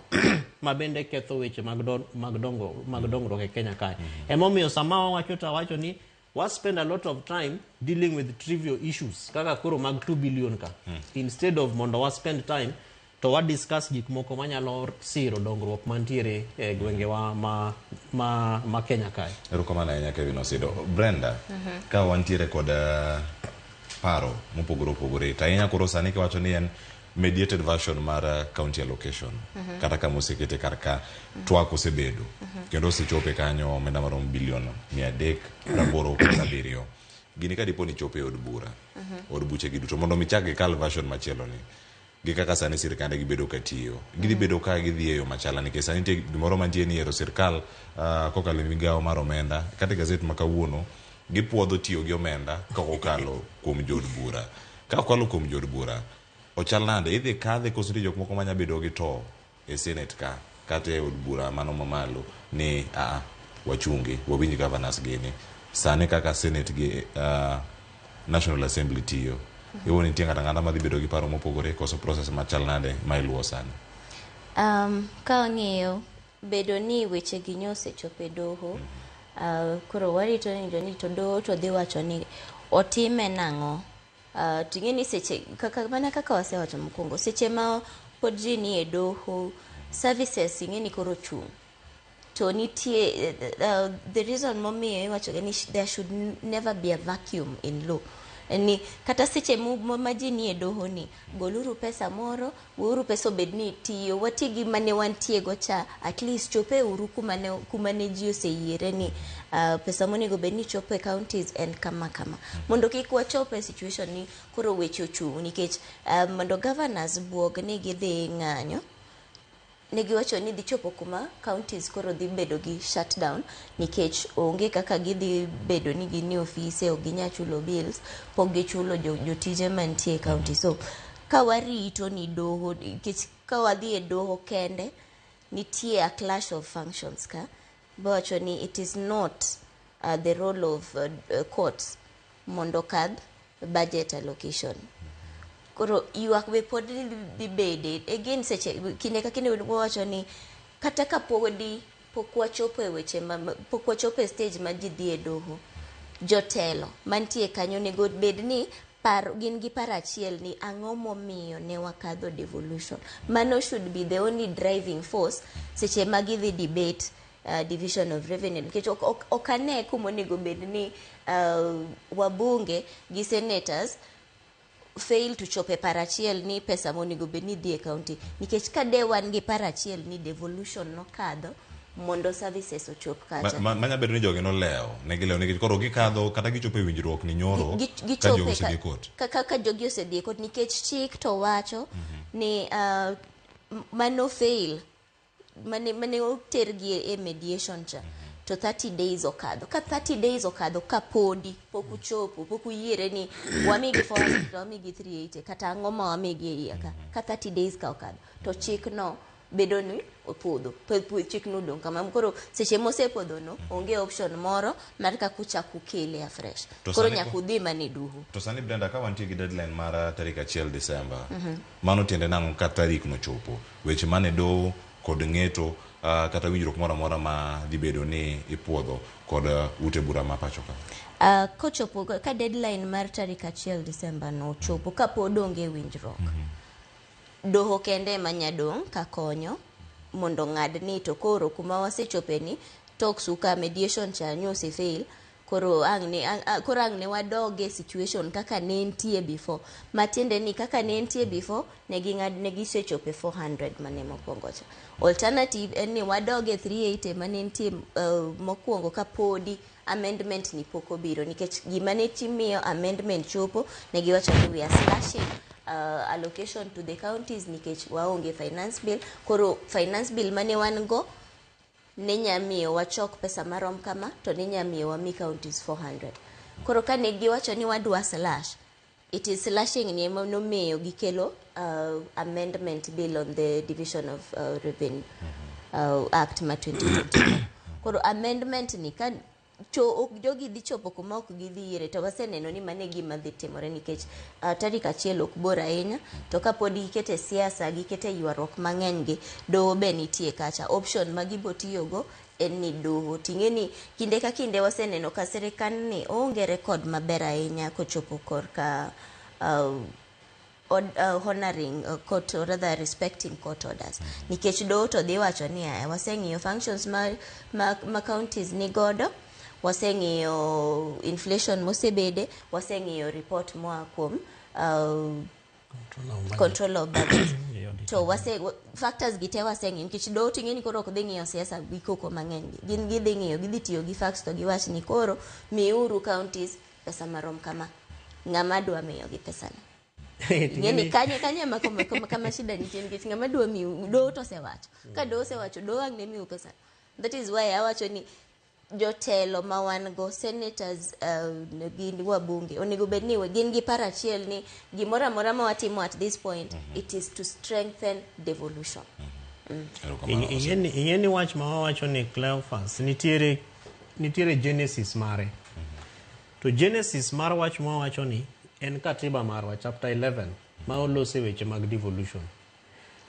Speaker 9: ma bende ketho weche mag dongruok e Kenya kae. Emomiyo sama wawacho to awacho ni wa spend a lot of time dealing with trivial issues kaka koro mag 2 billion ka instead of mondo wa spend time to wa discuss gik moko manyalo siro dongruok mantiere e gwengewa ma Kenya kae.
Speaker 1: Erokamano ahinya, Kevin Osido. Brenda, ka wantiere kod paro mopogore opogore to ahinya koro sani kiwacho ni en mediated version mar county allocation kata kama osekete kar ka twak osebedo kendo osechope kanyo omenda maromo bilion 387. Gini ka dipo ni chopo e od bura, od buche gi duto mondo mi chak gikal version machielo ni gi kaka sani sirkande gibedo ka tiyo gidhi bedo ka gidhi e yo machala nikech sani nitie gimoro mantie ni ero sirkal kokalo e migawo mar omenda kata e gazet ma kawuono gipuodho tiyo gi omenda ka okalo kuom jood bura. Ka okalo kuom jood bura ochal nade idhi kadhe koso nitie jok moko manya bedo gi to e senate ka kata e od bura mano mamalo ni aa wachungi wawinj governors gini sani kaka senate gi National Assembly tiyo iwuo nitie ng'ato ang'ata madhi bedo gi paro mopogore koso process machal nade ma iluwo sani?
Speaker 8: Ka wang'iyo bedo ni weche gi nyosechopo e doho, koro warito winjo ni to doho to dhi wacho ni otime nang'o. Ting'e ni seche kaka mana kaka wasewacho mokwongo, seche ma pod ji ni e doho, services ing'e ni koro chung'. To nitie the reason momiyo iwacho ga ni there should never be a vacuum in law. En ni kata seche ma ji nie doho ni goluru pesa moro, weuru pesa obed ni tiyo, wati gi mane wantie go cha, at least chope uru kuma ne ji oseyiere ni pesa monego bed ni chopo e counties en kama kama. Mondo kik wachop e situation ni koro weche ochung' nikech mondo governors buog ni gidhi ng'anyo, ne giwacho ni dhi chopo kuma counties koro dhi bedo gi shutdown nikech onge kaka gidhi bedo ni gin e ofise ok ginyal chulo bills pok gichulo jotije mantie e county. So ka warito ni doho nikech ka wadhi e doho kende nitie a clash of functions ka bawacho ni it is not the role of courts mondo okadh budget allocation. Koro ywak be pod dhi bede again seche kinde ka kinde wawacho ni kata ka podi pok wachopo e weche ma pok wachopo e stage ma ji dhi e doho, jotelo mantie kanyo onego bed ni par gin gi paro achiel ni ang'o momiyo ne wakadho devolution. Mano should be the only driving force seche ma gidhi debate division of revenue nikech ok ane kuma onego bed ni wabunge gi senators fail to chopo e paro achiel ni pesa monego bed ni dhi e county nikech ka de wan gi paro achiel ni devolution nokadho mondo services ochop kacha.
Speaker 1: Manya bedo ni jogi nolewo, ne gilewo nikech koro gikadho kata gichopo e winjruok ni nyoro ka
Speaker 8: gichope
Speaker 1: jogi osedhi e court.
Speaker 8: Ka jogi osedhi e court nikech chik to wacho ni mano fail mane otergi e mediation cha to 30 days okadho. Ka 30 days okadho ka podi pok uchopo pok uyiere ni wamigi 400 wamigi 380 kata ang'o ma wamigi e iye ka ka 30 days ka okadho to chik no bedo ni opodho. Chik no odong' kama koro seche mosepodho no onge option moro mar kaka uchak ukele afresh.
Speaker 1: To
Speaker 8: Koro
Speaker 1: sani
Speaker 8: nyaka udhi mana e doho.
Speaker 1: To sani Brenda, ka wantie gi deadline mar tarik 1 Desemba, mano tiende nang'o ka tarik no chopo? Weche mane doho kod ng'eto kata winjruok moro amora ma dhi bedo ni ipuodho kod ute bura ma pacho ka.
Speaker 8: Kochopo ka deadline mar tarik 1 Desemba no ochopo kapod onge winjruok, doho kende ema nya dong' ka konyo mondo ng'ad ni to koro kuma wasechope ni talks ka mediation cha nyo osefail koro ang' ne koro ang' ne wadog e situation kaka ne entie before, matiende ni kaka ne entie before ne ging'ad ne gisechopo e 400 mane mokwongo cha. Alternative en ni wadog e 380 mane nitie mokwongo kapodi amendment ni pok obiro nikech gima ne miyo amendment chopo ne giwacho ni we are slashing allocation to the counties nikech waonge finance bill. Koro finance bill mane wan go ne nya miyo wachok pesa marom kama to ne nya miyo wami counties 400. Koro ka ne giwacho ni wadwa slash, it is slashing ni ema nomiyo gikelo amendment bill on the division of revenue act ma 2024. Koro amendment ni ka ok jogi dhi chopo kuma ok gidhi yiere to waseneno ni mano e gima dhi timore nikech tarik 1 ok bor ahinya to kapod gikete siasa gikete ywaruok mang'eny gi doho be nitie kacha. Option ma gibo tiyogo en ni doho ting'e ni kinde ka kinde waseneno ka sirikal ni oonge record maber ahinya kochopo korka honoring court or rather respecting court orders nikech doho to dhi wacho ni aya waseng'iyo functions ma counties ni godo, waseng'iyo inflation mosebede, waseng'iyo report moa kuom control of budget to wase factors gi te waseng'iyo nikech doho ting'e ni koro ok dhi ng'iyo siasa gi koko mang'eny gi gin gidhi ng'iyo gidhi tiyo gi facts to giwach ni koro miuru counties pesa marom kama, ng'ama dwa miyogi pesano. Ing'eni kanye ema kama shida nitie nikech ng'ama dwa miyo doho to osewacho ka doho osewacho doho ang' ne miu pesa. That is why awacho ni jotelo ma wan go senators gi wabunge onego bed ni gin gi paro achiel ni gimoro amora ma watimo at this point it is to strengthen devolution.
Speaker 9: Ing'e ni wach ma wawacho ni Cleophas nitiere genesis mare. To genesis mar wach ma wawacho ni en katiba marwa chapter 11 ma olose weche mag devolution.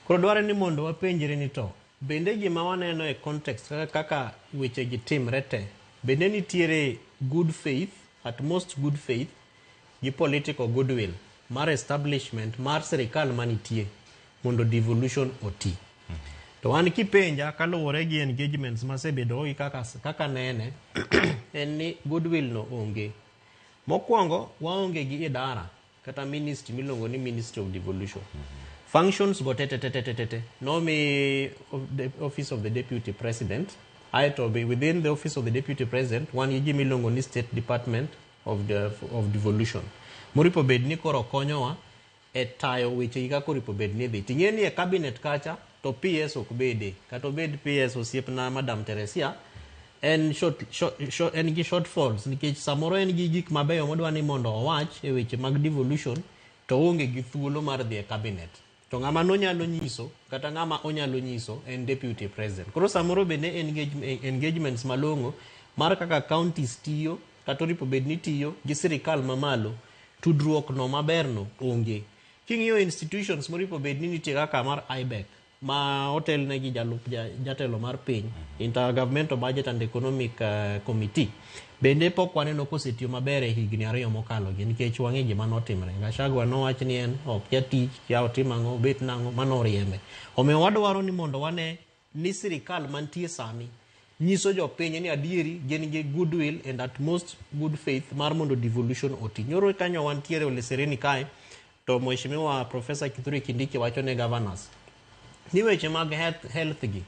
Speaker 9: Koro dwarore ni mondo wapenjre ni to bende gima waneno e context kaka weche gi timre te, bende nitiere good faith, at most good faith gi political goodwill mar establishment mar sirikal manitie mondo devolution oti. To an kipenja kaluwore gi engagements masebedo gi kaka nene en ni goodwill no onge. Mokwongo waonge gi idara kata ministry miluongo ni Ministry of Devolution. Functions go te te te te te te nomi the Office of the Deputy President. Aeto be within the Office of the Deputy President wan gi gima iluongo ni State Department of the of Devolution. Moripo bed ni koro konyowa e tayo weche gi kaka oripo bed ni dhi. Ting'e ni e cabinet kacha to PS ok bede. Kata obed PS osiepna Madam Teresia en short, short, short, en gi shortfalls nikech samoro en gi gik mabeyo modwa ni mondo owach e weche mag devolution to oonge gi thuolo mar dhi e cabinet. To ng'ama nonyalo nyiso kata ng'ama onyalo nyiso en deputy president. Koro samoro bende engagements malong'o mar kaka counties tiyo kata oripo bed ni tiyo gi sirikal mamalo, tudruok no maber no onge. King'iyo institutions moripo bed ni nitie kaka mar IBEC ma otelne gi jalup jatelo mar piny, Intergovernmental Budget and Economic Committee, bende pok waneno kosetiyo maber e higni 2 mokalo gi, nikech wang'e gima notimre. Gachagua nowach ni en ok jatich, kia otim ang'o, obet nang'o, mano oriembe. Omiyo wadwaro ni mondo wane ni sirikal mantie sani nyiso jopiny ni adieri gin gi goodwill and at most good faith mar mondo devolution oti. Nyoro kanyo wantiere Ole Sereni kae, to Mheshimiwa Professor Kithure Kindiki wacho ne governors ni weche mag health gi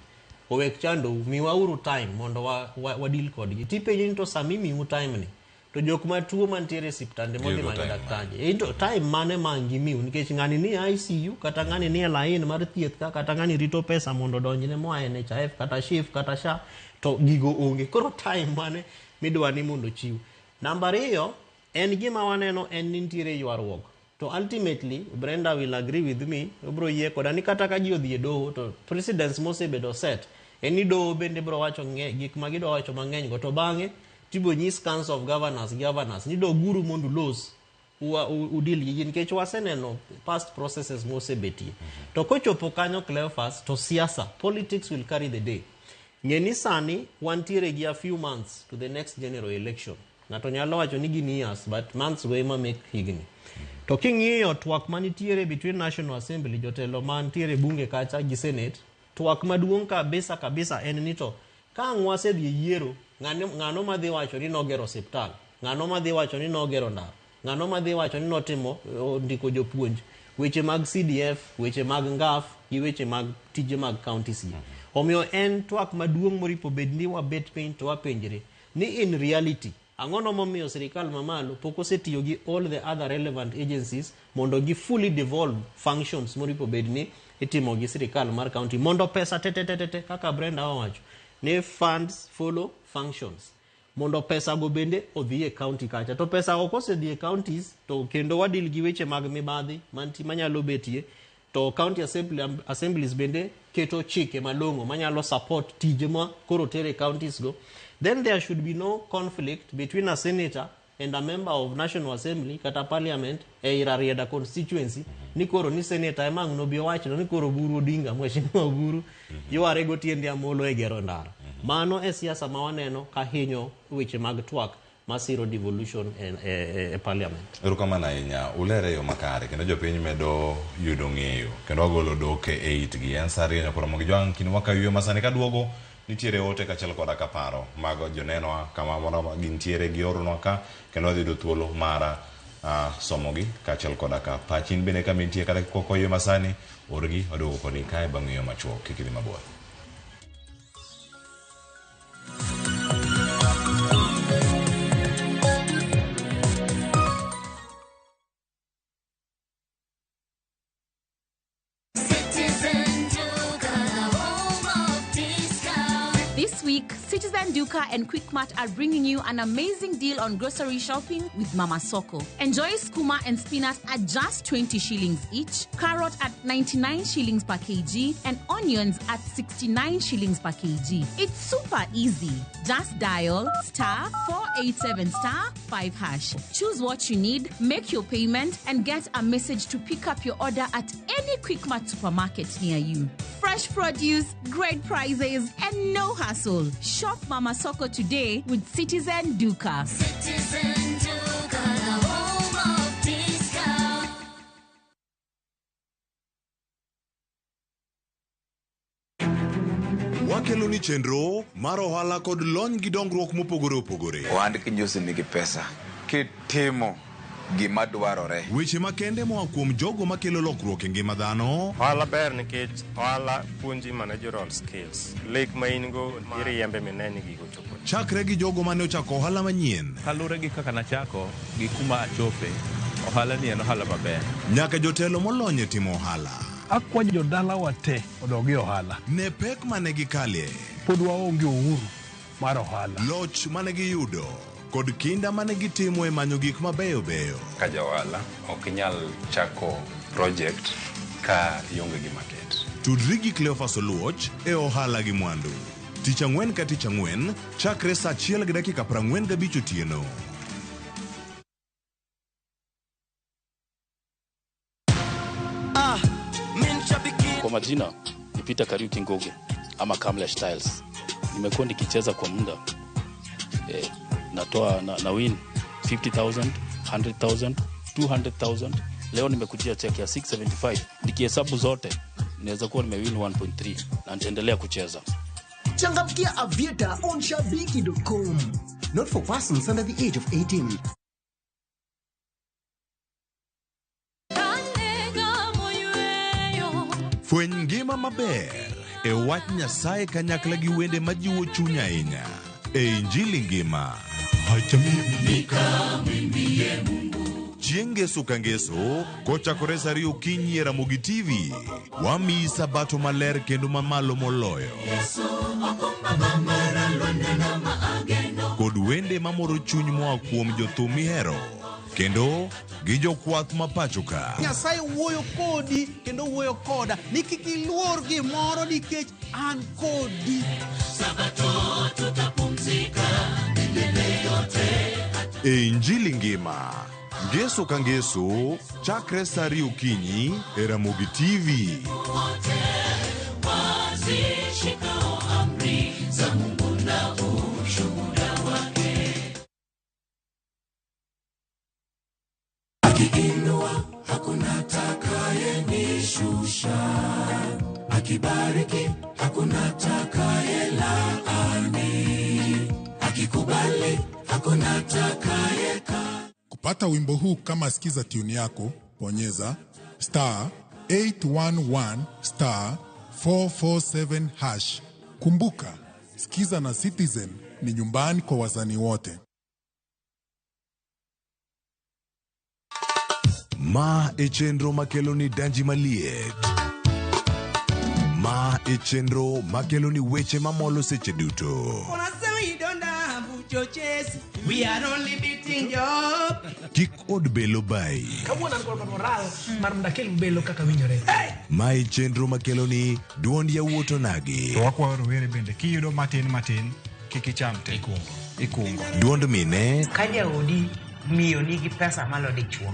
Speaker 9: owek chandou, miwauru time mondo wa deal kodgi. Tipenjo ni to sama imiu time ni, to jok matuo mantiere e siptande modhi manyo daktache, to time mane ma ang' gimiu? Nikech ng'ani ni ICU, kata ng'ani ni e line mar thieth ka, kata ng'ani rito pesa mondo odonjne moa e NHIF kata SHIF kata SHA, to gigo onge. Koro time mane midwa ni mondo ochiw? Namba 2, en gima waneno en ni nitiere ywaruok. To ultimately, Brenda will agree with me, obro yie koda ni kata ka ji odhi e doho, to precedents mosebedo set, en ni doho bende bro wacho gik ma gidwa wacho mang'eny go, to bang'e tibo nyis Council of Governors ni doguru mondo ulos udil gi nikech waseneno past processes mosebetie. To kochopo kanyo Cleophas, to siasa, politics will carry the day. Ng'e ni sani wantiere gi a few months to the next general election. Ng'ato nyalo wacho ni gin years, but months go ema make higni. To king'iyo twak manitiere between National Assembly, jotelo mantiere bunge kacha gi Senate, twak maduong' kabisa kabisa en ni to ka ang' wasedhi e yiero, ng'ano madhi wacho ni nogero osiptal, ng'ano madhi wacho ni nogero ndara, ng'ano madhi wacho ni notimo ndiko jopuonj, weche mag CDF, weche mag NGAF gi weche mag tije mag counties gi. Omiyo en twak maduong' moripo bed ni wabet piny to wapenjre ni in reality ang'ono momiyo sirikal mamalo pok osetiyo gi all the other relevant agencies mondo gi fully devolve functions moripo bed ni itimo gi sirikal mar county mondo pesa te te te te kaka Brenda owacho ni funds follow functions, mondo pesa go bende odhi e county kacha. To pesa ok osedhi e counties to kendo wadil gi weche mag mibadhi mantie manyalo betie, to county assemblies bende keto chike malong'o manyalo support tije ma koro tere counties go. Then there should be no conflict between a senator and a member of National Assembly kata parliament e Rarieda constituency ni koro ni senator ema ang' nobi owachno ni koro Oburu Odinga, Mheshimiwa Oburu yware gotiende Amolo e gero ndara. Mano e siasa ma waneno ka hinyo weche mag twak masiro devolution e parliament.
Speaker 1: Erokamano ahinya, ulere yo makare kendo jopiny medo yudo ng'eyo kendo wagolo doke e itgi. En sa 2 nyakoromo gi jwang' kinde wakayo masani kaduogo nitiere ote kaachiel koda ka paro mag jonenwa kama moro gintiere gioronwa ka kendo wadhi yudo thuolo mar somogi kaachiel koda ka pachin bende kama intie kata kok oyie masani orgi waduogo kodi kae bang' ng'eyo machuok kik idhi mabor.
Speaker 10: This week, Citizen Duka and Quickmart are bringing you an amazing deal on grocery shopping with Mama Soko. Enjoy skuma and spinach at just 20 shillings each, carrot at 99 shillings per kg, and onions at 69 shillings per kg. It's super easy. Just dial *487*5#. Choose what you need, make your payment, and get a message to pick up your order at any Quickmart supermarket near you. Fresh produce, great prices, and no hassle. Shop Mama Soko today with Citizen Duka.
Speaker 11: Citizen Duka, the home of discount.
Speaker 12: Wakelo ni chenro mar ohala kod lony gi dongruok mopogore opogore.
Speaker 13: Ohand kinjosi nigi pesa
Speaker 12: Kitimo gima dwarore.
Speaker 13: Weche makende moa kuom jogo makelo lokruok e ngima dhano.
Speaker 14: Ohala ber nikech ohala puonji managerial skills. Lek ma in go iriembe mine ni gigo ochopo.
Speaker 13: Chakre gi jogo mane ochako ohala manyien.
Speaker 15: Kaluwore gi kaka nachako gi kuma achope, ohala ni en ohala maber.
Speaker 13: Nyaka jotelo molony e timo ohala.
Speaker 16: Akwayo jodalawa te odog e ohala.
Speaker 13: Ne pek mane gikalie.
Speaker 16: Pod waonge uhuru mar ohala.
Speaker 13: Loch mane giyudo kod kinda mane gitimo e manyo gik mabeyo beyo.
Speaker 17: Ka ja ohala ok inyal chako project ka ionge gi market.
Speaker 13: Tudri gi Cleophas Oluoch e ohala gi mwandu. Tich ang'wen ka tich ang'wen chakre saa achiel gi dakika 45 otieno.
Speaker 18: Kwa majina ni Peter Kariuki Ngugi ama Kamlesh Tiles. Nimekuwa nikicheza kwa muda natoa na win 50,000, 100,000, 200,000. Leo nimekujia check ya 675. Nikihesabu zote naweza kuwa nimewin 1.3 na nitaendelea kucheza.
Speaker 19: Changamkia Aviator on shabiki.com. Not for persons under the age of 18.
Speaker 13: Fweny ngima maber e wach Nyasaye kanyakla gi wende majiwo chuny ahinya e Injili ngima. Chieng' Ngeso ka Ngeso kochakore saa ariyo okinyi e Ramogi TV, wamiyi sabato maler kendo mamalo moloyo. Kod wende mamoro chuny moa kuom jothum mihero kendo gi jokwath ma pacho ka.
Speaker 20: Nyasaye wuoyo kodi kendo wuoyo koda ni kik iluor gimoro nikech an kodi.
Speaker 11: Sabato tutapumzika milele yote.
Speaker 13: E Injili ngima, Ngeso ka Ngeso, chakre saa ariyo okinyi e Ramogi TV.
Speaker 11: Wote wazishikao amri za Mungu na ushuhuda wake.
Speaker 21: Akiinua hakuna atakayenishusha, akibariki hakuna atakayelaani, akikubali hakuna atakayeka.
Speaker 22: Kupata wimbo huu kama sikiza tune yako, bonyeza star 811 star 447 hash. Kumbuka, sikiza na Citizen ni nyumbani kwa wasanii wote.
Speaker 13: Ma e chenro makelo ni danji maliet. Ma e chenro makelo ni weche mamolo seche duto.
Speaker 23: We are only beating job.
Speaker 13: Kik od belo bai.
Speaker 23: Kawuono an kod moral mar mondo akel belo kaka winjore.
Speaker 13: Ma e chenro makelo ni duond yawuot onagi.
Speaker 24: To wakwayo rowere bende kiyudo matin matin kik icham te. Ikungo.
Speaker 13: Duond mine
Speaker 23: Ka jaodi miyo nigi pesa malo dichuo.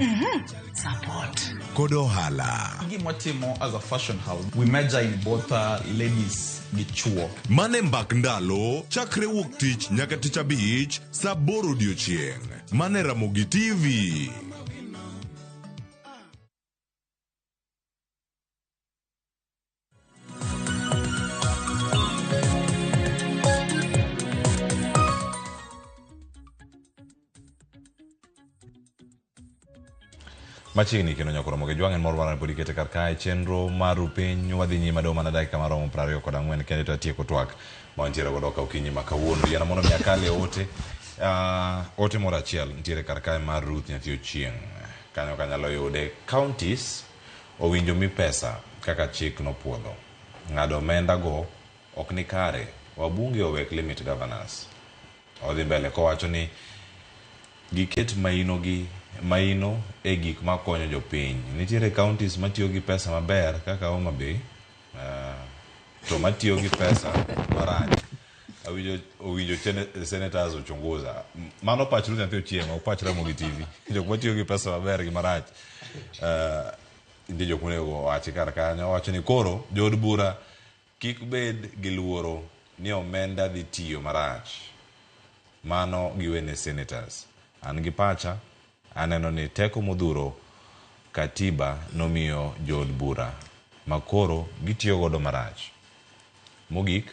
Speaker 23: Support.
Speaker 13: Kod ohala.
Speaker 25: Gima watimo as a fashion house, we major in both ladies gi chuo.
Speaker 13: Mane mbak ndalo chakre wuok tich nyaka tich abich saa aboro odiochieng'. Mane Ramogi TV. Machiegni kendo nyaka romo gi jwang' en mor mar pod ikete kar kae chenro mar piny wadhi nyime adong' mana dakika maromo 24 kende to atieko twak ma wantiere godo ka okinyi ma kawuono. Yiena mondo mi akal e ote. Ote moro achiel nitiere kar kae mar Ruth Nyathi Ochieng'. Kanyo kanyalo yude. Counties owinjo mi pesa kaka chik nopuodho. Ng'ado omenda go ok ni kare. Wabunge owek limit governors. Odhi mbele kowacho ni giket maino gi maino e gik makonyo jopiny. Nitiere counties matiyo gi pesa maber kaka Homa Bay, to matiyo gi pesa marach. Awinjo owinjo senators ochunguza. Mano pach Ruth Nyathi Ochieng', ok pach Ramogi TV. Jok matiyo gi pesa maber gi marach. Nitie jok monego owachi kar kanyo. Owacho ni koro jood bura kik bed gi luoro ni omenda dhi tiyo marach. Mano giwene senators. An gi pacha aneno ni teko modhuro katiba nomiyo jood bura makoro gitiyo godo marach. Mogik,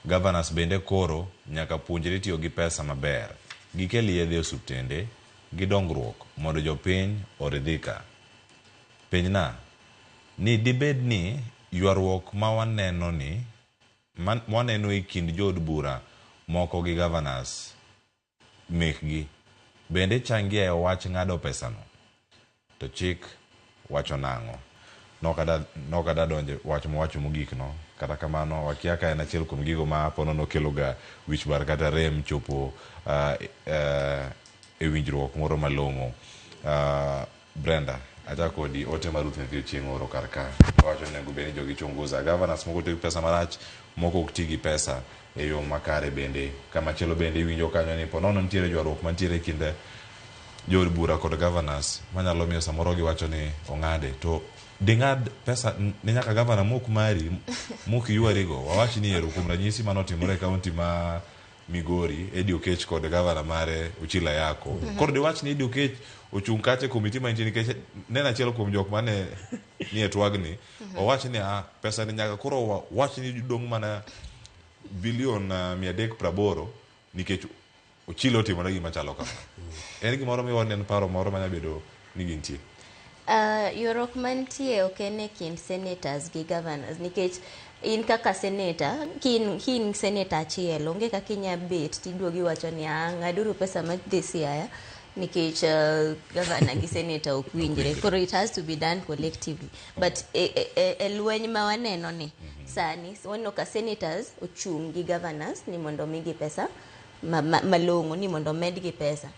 Speaker 13: governors bende koro nyaka puonjre tiyo gi pesa maber. Gikel yedhe e osiptende,
Speaker 1: gi dongruok mondo jopiny oridhika. Penjna ni dibed ni ywaruok ma waneno ni waneno e kind jood bura moko gi governors mekgi bende changia e wach ng'ado pesano? To chik wacho nang'o? Nokada donje wach mowacho mogik no, kata kamano wakia ka en achiel kuom gigo ma ponono kelo ga wich bar kata rem chopo e winjruok moro malong'o. Brenda, achako kodi ote mar Ruth Nyathi Ochieng' oro kar ka. Owacho ni onego bed ni jogi chunguza. Governors moko tiyo gi pesa marach, moko ok ti gi pesa e yo makare bende. Kamachielo bende iwinjo kanyo ni ponono nitiere ywaruok mantiere e kind jood bura kod governors manyalo miyo samoro giwacho ni ong'ade. To ding'ad pesa ne nyaka governor mok mari, mok ywarigo. Wawach ni ero kuom ranyisi manotimore e kaunti ma Migori, Eddie Okech kod gavana mare Ochilo Ayako. Koro diwach ni Eddie Okech ochung' kacha e komiti mantie nikech neno achiel kuom jok mane nie twagni, owach ni ah, pesa ni nyaka koro wach ni dong' mana bilion 380 nikech Ochilo otimore gima chalo kama. En gimoro miwa ni en paro moro manya bedo ni gintie.
Speaker 8: Ywaruok mantie ok en e kind senators gi governors nikech in kaka senator kin senator achiel onge kaka inya bet tiduogo iwacho ni ah ng'aduru pesa madhi Siaya nikech governor gi senator ok winjre. Koro it has to be done collectively. But e lweny ma waneno ni sani waneno ka senators ochung' gi governors ni mondo omigi pesa malong'o ni mondo omedgi pesa.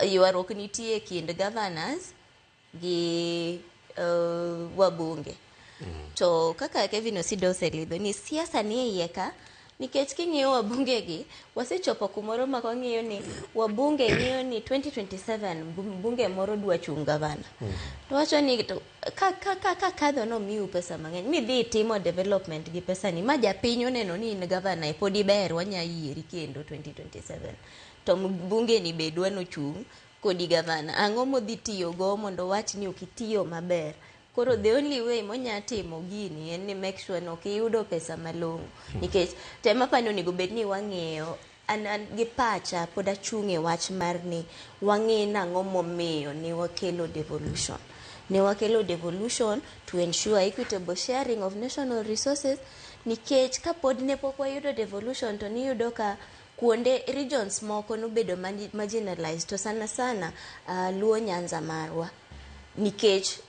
Speaker 8: Ywaruok nitie e kind governors gi wabunge. To kaka Kevin Osido oselidho ni siasa ni e iye ka nikech king'iyo wabunge gi wasechopo kumoro ma wang'iyo ni wabunge ng'iyo ni 2027 bunge moro dwa chung' gavana. To wacho ni to ka kadho nomiu pesa mang'eny midhi itimo development gi pesa ni ma japiny oneno ni in gavana e pod iber wanya yieri kendo 2027. To bunge ni be dwa nochung' kodi gavana. Ang'o modhi tiyogo mondo wach ni ok itiyo maber? Koro the only way monya timo gini en ni make sure ni ok iyudo pesa malong'o. Nikech tema pani onego bed ni wang'iyo an gi pacha pod achung' e wach mar ni wang'i nang'o momiyo ne wakelo devolution. Ne wakelo devolution to ensure equitable sharing of national resources nikech kapod ne pok wayudo devolution to niyudo ka kuonde regions moko nobedo marginalized to sana sana Luo Nyanza marwa. Nikech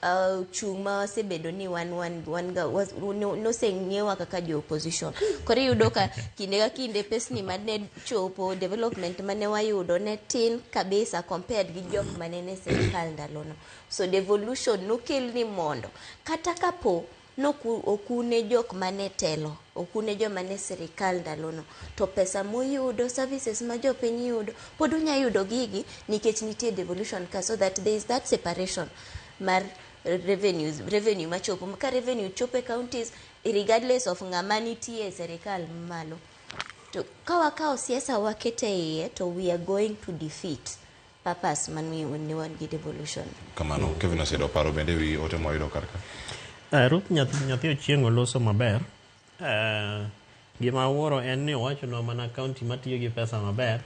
Speaker 8: chung' ma wasebedo ni wan noseng'iewa kaka jo opposition. Koro iyudo ka kinde ka kinde pesni mane chopo development mane wayudo ne tin kabisa compared gi jok mane nie sirikal ndalono. So devolution nokel ni mondo kata kapo okune jok mane telo, okune joma ne sirikal ndalono, to pesa muyudo, services ma jopiny yudo, pod unya yudo gigi nikech nitie devolution ka, so that there is that separation mar revenues, revenue machopo. Ka revenue chopo e counties, regardless of ng'ama nitie e sirikal malo. To ka wakawo siasa wakete iye, to we are going to defeat purpose mane wan gi devolution.
Speaker 1: Kamano, Kevin Osiedo paro bende wi ote mwayudo kar ka.
Speaker 9: Ruth Nyathi Ochieng' oloso maber. Gima awuoro en ni owachonwa mana county matiyo gi pesa maber.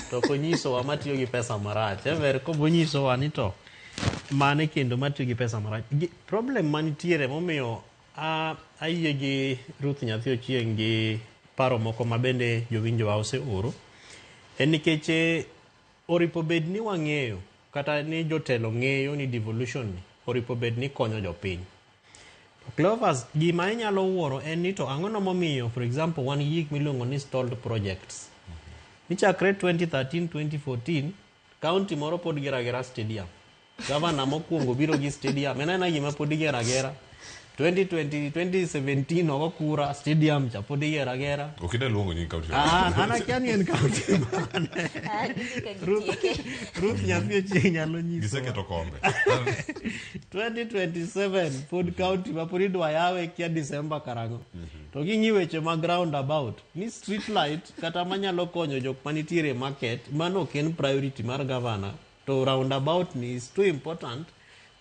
Speaker 9: To ok onyisowa matiyo gi pesa marach. Ever kobonyisowa ni to mane kendo matiyo gi pesa marach. Problem manitiere momiyo ayie gi Ruth Nyathi Ochieng' gi paro moko ma bende jowinjowa oseoro en nikech oripo bed ni wang'eyo kata ni jotelo ng'eyo ni devolution ni oripo bed ni konyo jopiny. Clovers, gima inyalo wuoro en ni to ang'o no momiyo, for example, wan gi gik miluongo ni stalled projects. Ni chakre 2013-2014, county moro pod gero agera stadium. Gavana mokwongo biro gi stadium, en aena gima pod igero agera. 2020, 2017 ogo kura, stadium cha pod igero agera.
Speaker 1: Ok idwa luongo nying county.
Speaker 9: An akia ni en county mane. Ruth Nyathi Ochieng' nyalo nyisowa.
Speaker 1: Giseketo kombe.
Speaker 9: 2027 pod county ma pod idwa yawe kia December karang'o. To king'i weche mag roundabout, ni street light kata manyalo konyo jok manitiere e market, mano ok en priority mar governor. To roundabout ni is too important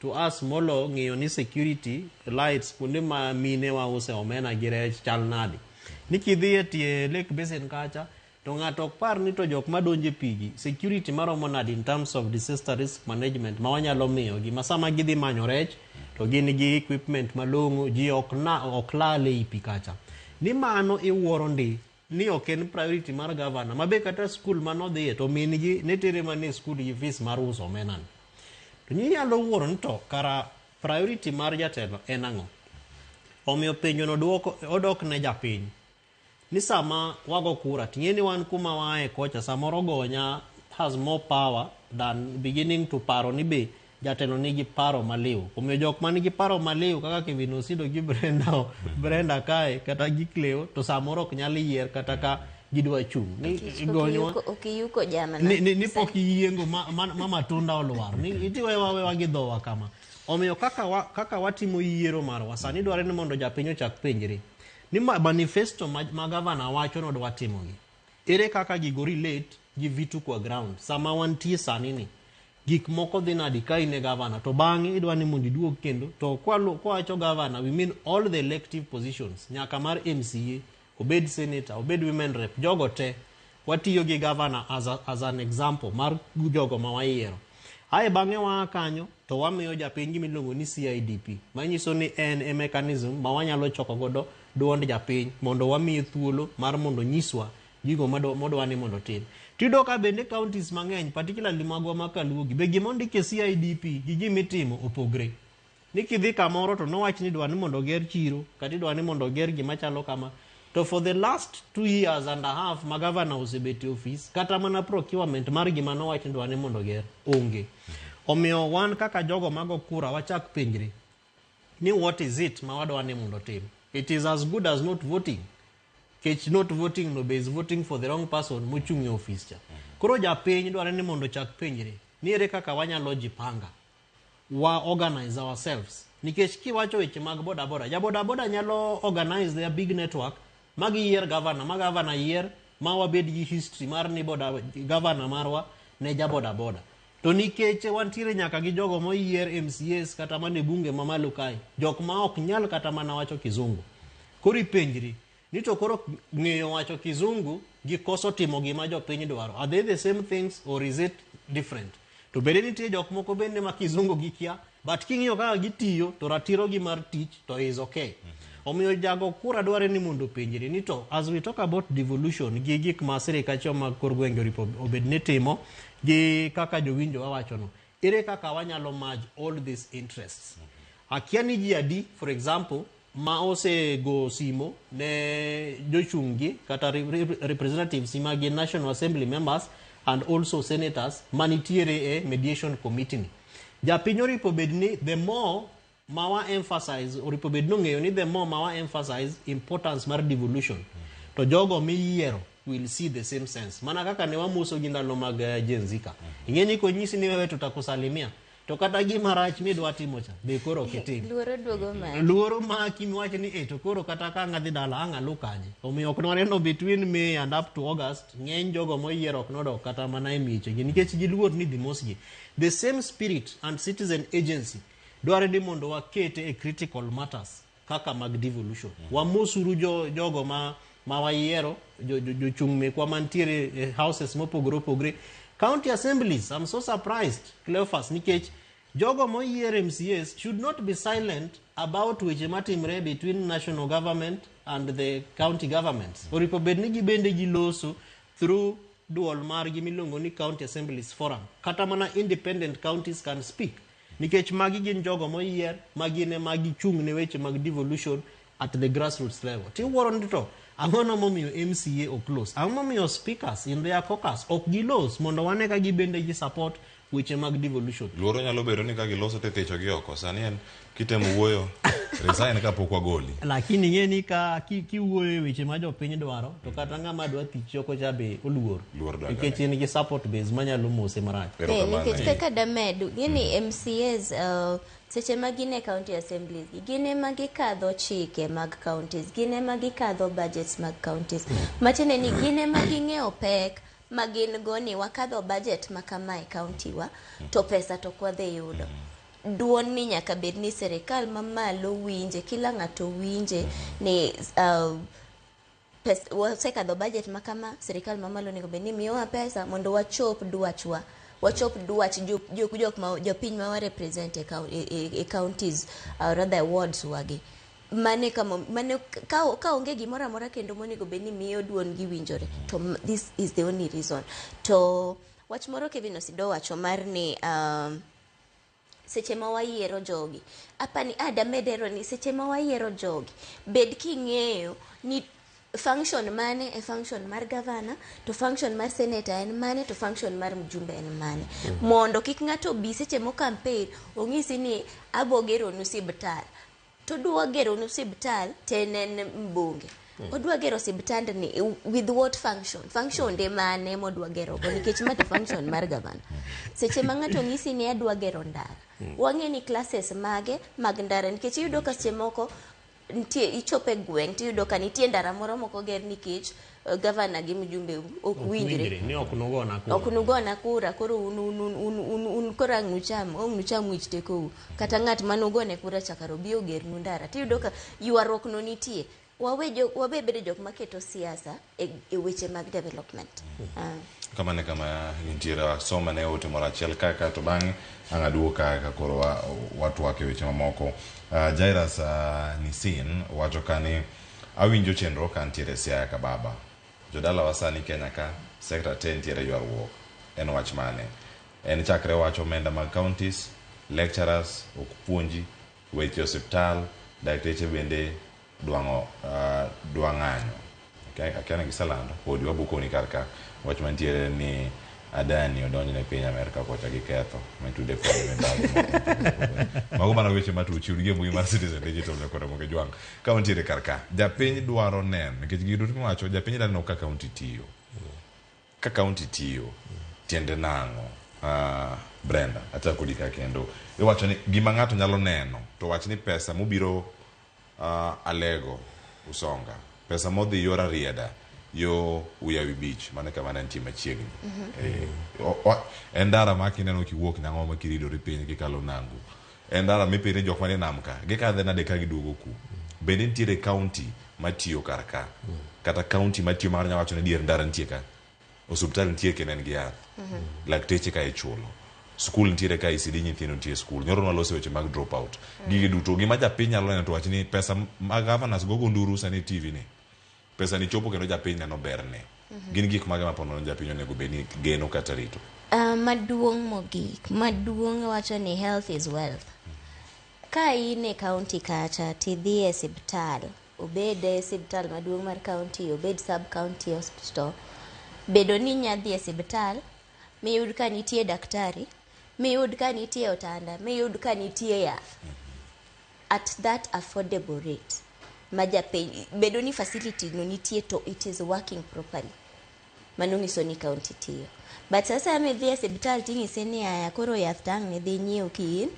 Speaker 9: to us molo ng'iyo ni security lights kuonde ma mine wa use omena gi rech chal nadi. Ni kidhi e tie Lake Basin kacha, To ng'ato ok par ni to jok madonjo e pigi security maromo nade in terms of disaster risk management ma wanyalo miyogi ma sama gidhi manyo rech to gin gi equipment malong'o ji ok na ok lal ei pi kacha. Ni mano iwuoro ndi ni ok en priority mar gavana ma be kata skul manodhiye to min gi ne tere mana e skul gi fees mar uso omena ni. To inyalo wuoro ni to kara priority mar jatelo en ang'o? Omiyo penjo no duoko odok ne japiny. Ni sama wago kura ting'e ni wan kuma waaye kocha samoro gonya has more power than beginning to paro ni be jatelo nigi paro maliw. Omiyo jok man gi paro maliw kaka Kevin Osido gi Brenda, Brenda kae kata gi Cleo to samoro ok nyal yier kata ka gidwa chung'. Ni gonywa
Speaker 8: Okiyuko jamna.
Speaker 9: ni pok iyiengo ma matunda olwar. Ni itiwewa wewa gi dhowa kama. Omiyo kaka watimo yiero marwa sani dware ni mondo japiny ochak penjre ni manifesto ma gavana wacho nodwa timogi. Ere kaka gigo relate gi vitu kwa ground sama wantie sani ni gik moko dhi nadi ka in e gavana to bang'e idwa ni mondo iduog kendo to kwawacho gavana we mean all the elective positions nyaka mar MCA obed senator obed women rep jogo te watiyo gi gavana as an example mar jogo ma wayiero. Ae bang'e waa kanyo to wamiyo japiny gima iluongo ni CIDP manyiso ni en e mechanism ma wanyalo choko godo duond japiny mondo wamiye thuolo mar mondo nyiswa gigo modwa ni mondo otim. Tiyudo ka bende counties mang'eny particularly magwa ma Kaluo gi be gima ondik e CIDP gi gima itimo opogre. Ni kidhi kamoro to nowach ni idwa ni mondo oger chiro kata idwa ni mondo oger gima chalo kama. To for the last 2 years and a half ma gavana osebet e ofis kata mana procurement mar gima nowach ni idwa ni mondo oger onge. Omiyo wan kaka jogo mago kura wachak penjre ni what is it ma wadwa ni mondo otim. It is as good as not voting. Kech not voting no be is voting for the wrong person mochung' e ofis cha. Koro japiny dware ni mondo ochak penjre ni ere kaka wanyalo jipanga wa organize ourselves. Nikech kiwacho weche mag boda boda, ja boda boda nyalo organize their big network ma giyier governor, ma governor yier ma wabed gi history mar ni boda governor marwa ne ja boda boda. To nikech wantiere nyaka gi jogo moyier MCAs kata mana e bunge mamalo kae, jok ma ok nyal kata mana wacho kizungu. Koro ipenjri ni to koro ng'eyo wacho kizungu gi koso timo gima jopiny dwaro. Are they the same things or is it different? To bende nitie jok moko bende ma kizungu gikia, but king'iyo kaka gitiyo to ratiro gi mar tich to is okay. Omiyo jago kura dware ni mondo openjre ni to as we talk about devolution gi gik ma sirikache mag kor gwenge oripo obed ni timo gi kaka jowinjo wawachono, ere kaka wanyalo merge all these interests. Akia ni ji adi, for example, ma osego simo ne jochung' gi kata representatives ma gin National Assembly members and also senators manitiere e mediation committee ni. Japiny oripo bed ni the more ma wa emphasize oripo bed ni ong'eyo ni the more ma wa emphasize importance mar devolution to jogo miyiero will see the same sense. Mana kaka ne wamoso gi ndalo mag Gen Z ka. Ing'e ni konyisi ni wewe tutakusalimia to kata gima rach midwa timo cha be koro ok itim.
Speaker 8: Luoro duogo maki.
Speaker 9: Luoro maki miwach ni eh to koro kata ka ang' adhi dala ang' alu kanye. Omiyo ok nwaneno between May and up to August ng'eny jogo moyier ok nodok kata mana e miechegi nikech giluor ni dhi mosgi. The same spirit and citizen agency dware ni mondo wakete e critical matters kaka mag devolution. Wamosuru jogo ma wayiero, jochung' mekwa mantiere e houses mopogore opogore. County assemblies, I'm so surprised, Cleophas, nikech jogo moyier MCAs should not be silent about weche matimre between national government and the county governments. Oripo bed ni gibende giloso through duol margi miluongo ni County Assemblies Forum. Kata mana independent counties can speak. Nikech magi gin jogo moyier, ma gin ema gichung' ne weche mag devolution at the grassroots level. Tiwuoro ni to ang'ono momiyo MCA ok los? Ang'o momiyo speakers in their caucus ok gilos mondo wane ka gibende gi support weche mag devolution?
Speaker 1: Luoro nyalo bedo ni ka giloso to ithicho gi oko. Sani en kitemo wuoyo, resign kapok wagoli.
Speaker 9: Lakini ing'e ni ka kiwuoyo e weche ma jopiny dwaro, to kata ng'ama dwa thich oko cha be oluor.
Speaker 1: Luor donjo
Speaker 9: Nikech en gi support base manyalo mose marach.
Speaker 8: Nikech kaka damed, ing'e ni MCAs seche ma gin e county assemblies gi, gin ema gikadho chike mag counties, gin ema gikadho budgets mag counties. Matiende ni gin ema ging'eyo pek ma gin go ni wakadho budget ma kama e county wa, to pesa to ok wadhi yudo. Duon ni nyaka bed ni sirikal mamalo winje, kila ng'ato winje ni Wasekadho budget ma kama, sirikal mamalo onego bed ni miyowa pesa mondo wachop dwachwa, wachop dwach jok ma jopiny ma wa represent e counties, or rather wards wagi. Mane kama mane ka onge gimoro amora kendo monego bed ni miyo duond gi winjore, to this is the only reason. To wach moro Kevin Osido wacho mar ni seche ma wayiero jogi, apani adamedero ni seche ma wayiero jogi, bed king'eyo ni function mane e function mar gavana, to function mar senator en mane, to function mar mjumbe en mane, mondo kik ng'ato bi seche mo campaign ong'isi ni abo geronu sibtal, to dwa geronu sibtal to en mbunge. Odwa gero sibtandni with what function? Function de mane modwa gero go? Nikech ma to function mar gavana. Seche ma ng'ato ng'isi ni adwa gero ndara, wang'e ni classes mage mag ndara, nikech iyudo ka seche moko nitie ichopo e gweng' tiyudo ka nitie ndara moro mok oger nikech gavana gi mjumbe ok winjre.
Speaker 9: Ni ok nugona kura.
Speaker 8: Ok nugona kura, koro un koro ang' nucham wich tekou. Kata ng'at manugone kura cha kar obi ogernu ndara. Tiyudo ka ywaruok no nitie. Wawe bedo jok maketo siasa e weche mag development.
Speaker 13: Kamano e kama nitiere wasoma ne ote moro achiel kaka to bang'e ang' aduogo ka koro watwak e weche mamoko. Jairus Nisin wacho ka ni awinjo chenro ka ntiere Siaya ka baba. Jodalawa sani Kenya ka sekta te ntiere ywaruok. En wach mane? En chakre wach omenda mag counties, lecturers ok puonji, weche osiptal, dakteche bende dwa ng'anyo. Akia ni giselando, podi wabukoni kar ka. Wach mantiere ni Adani odonjne piny Amerka kocha gi ketho mitude kod mibadhi moko. Mago mana weche matuch yud gi e mbui mar Citizen Digital nyaka Ramogi Jwang'. Ka wantiere kar ka, japiny dwaro neno, nikech gigo duto miwacho, japiny dwa neno ka kaunti tiyo. Ka kaunti tiyo, tiende nang'o? Brenda, achako kodi ka kendo. Iwacho ni gima ng'ato nyalo neno, to wach ni pesa mobiro Alego, Usonga, pesa modhi yor Arieda, yo Uyawi Beach, mano e kama ne nitie machiegni. En ndara ma kineno kiwuok Nyang'oma kiridori piny kikalo Nangu. En ndara mipenjo jok manie nam ka, gikadhe nade ka giduogo ku. Bende nitiere county matiyo kar ka, kata county matiyo mar nyalo wacho ni dier ndara nitie ka. Osiptal nitie kendo en gi yath. Lakteche ka ichulo. Skul nitiere ka ECD nyithindo nitie e skul. Nyoro nwaloso weche mag drop out. Gigi duto gima japiny nyalo neno to wach ni pesa ma governors gogo nduru sani e TV ni. Pesa ni chopo kendo japiny neno berne. Gin gik mage ma ponono japiny onego bed ni geno kata rito?
Speaker 8: Maduong' mogik, maduong' wacho ni health is wealth. Ka in e county kacha tidhi e siptal, obed e siptal maduong' mar county, obed sub county hospital, bedo ni inya dhi e siptal miyud ka nitie daktari, miyud ka nitie otanda, miyud ka nitie yath at that affordable rate ma japiny bedo ni facility no nitie to it is working properly, mano nyiso ni county tiyo. But sasa midhi e siptal ting'ise ni aya koro yath tang' nidhi nyiew kiin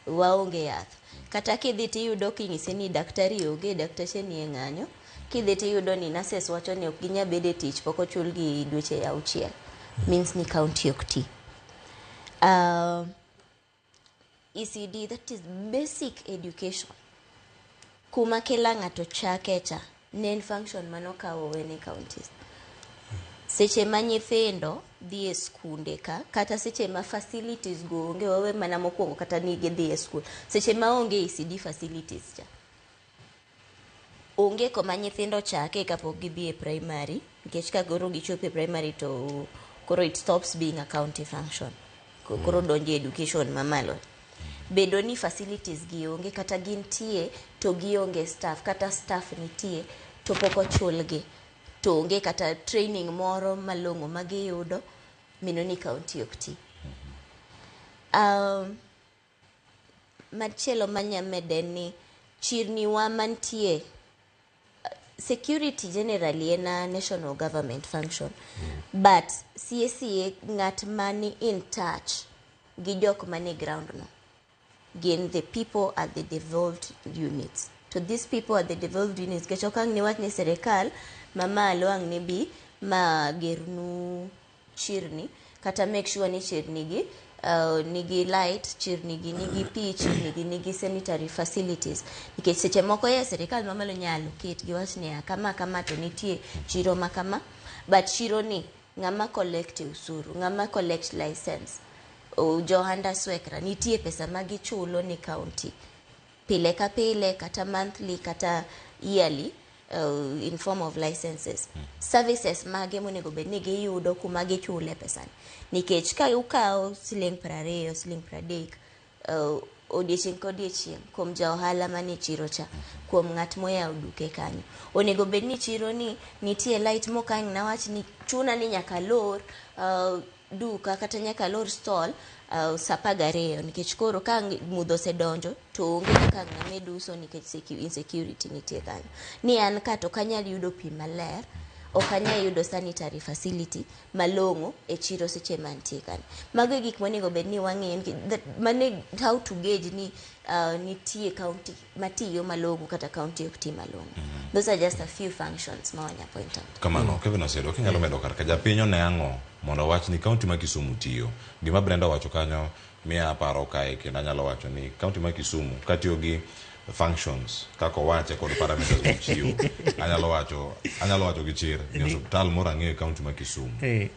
Speaker 8: waonge yath, kata kidhi tiyudo king'ise ni daktari onge, dakteche ni e ng'anyo, kidhi tiyudo ni nurses wacho ni ok ginya bedo e tich pok ochulgi dweche 6, means ni county ok ti. ECD, that is basic education, kuma kila ng'ato chake cha ne en function manokawo wene counties. Seche ma nyithindo dhi e skunde ka, kata seche ma facilities go onge, wawe mana mokwongo kata ni gidhi e skul, seche ma onge ECD facilities cha, onge koma nyithindo chake kapok gidhi e primary, nikech ka koro gichopo e primary to koro it stops being a county function, koro donjo e education mamalo. Bedo ni facilities gi onge, kata gintie to gionge staff, kata staff nitie to pok ochulgi, to onge kata training moro malong'o ma giyudo, mino ni county ok ti. Machielo manya mede ni chirni wa mantie, security generally en a national government function, but CACA ng'at mani in touch gi jok mani ground no gin the people at the devolved units. To these people at the devolved units, nikech ok ang' niwach ni sirikal mamalo ang' ne bi ma gernu chirni kata make sure ni chirni gi nigi light, chirni gi nigi pi, chirni gi nigi sanitary facilities. Nikech seche moko ye sirikal mamalo nyalo ket giwach niya kama kama to nitie chiro ma kama, but chiro ni ng'ama collect usuru, ng'ama collect license, johanda swekra nitie pesa ma gichulo ni county pile ka pile kata monthly kata yearly in form of licenses. Services mage monego bed ni giyudo kuma gichule pesani, nikech ka ukawo siling 20, siling 30 odiechieng' ka odiechieng' kuom ja ohala manie chiro cha, kuom ng'at moyawo duke kanyo, onego bed ni chiro ni nitie light mok ang' nawach ni chuna ni nyaka lor duka kata nyaka lor stall saa 12, nikech koro ka mudho osedonjo to onge kaka ang' named uso nikech insecurity nitie kanyo. Ni an ka to ok anyal yudo pi maler, ok anyal yudo sanitary facility malong'o e chiro seche mantie kanyo. Mago e gik monego bed ni wang'iyo, mane how to gauge ni nitie county matiyo malong'o kata county ok ti malong'o. Those are just a few functions ma wanya point out.
Speaker 13: Kamano, Kevin Osedo, kinyalo medo kar ka japiny one ang'o mondo owach ni county ma Kisumu tiyo. Gima Brenda owacho kanyo miya aparo kae, kendo anyalo wacho ni county ma Kisumu katiyo gi functions kaka owache kod parameters mochiwo, anyalo wacho gi chir ni osiptal moro ang'eyo e county ma Kisumu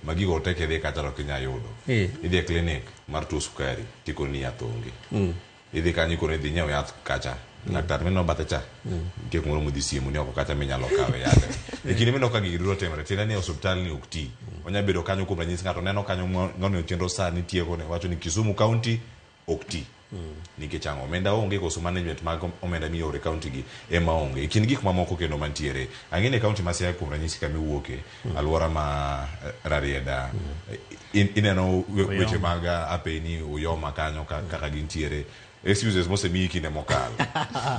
Speaker 13: ma gigo te kidhi kacha to ok inyal yudo. Idhi e clinic mar tuo sukari tikoni ni yath onge. Idhi kanyo ikoni idhi nyiew yath kacha. Laktar mineno bathe cha nitie kumoro modhi siemoni oko kacha minyalo kawe yadhe. E kinde mineno ka gigi duto timore, tiende ni osiptal ni ok ti. Onya bedo kanyo kuom ranyisi ng'ato neno kanyo ng'ano chenro sani tieko ne wacho ni Kisumu County ok ti. Nikech ang'o? Omenda onge koso management mag omenda mioro e county gi ema onge. E kind gik mamoko kendo mantiere, ang'e ni e county ma Siaya kuom ranyisi kama iwuoke, alwora ma Rarieda, ineno weche mag apeni Uyoma kanyo kaka gintiere, excuses mosemiyi kinde mokalo.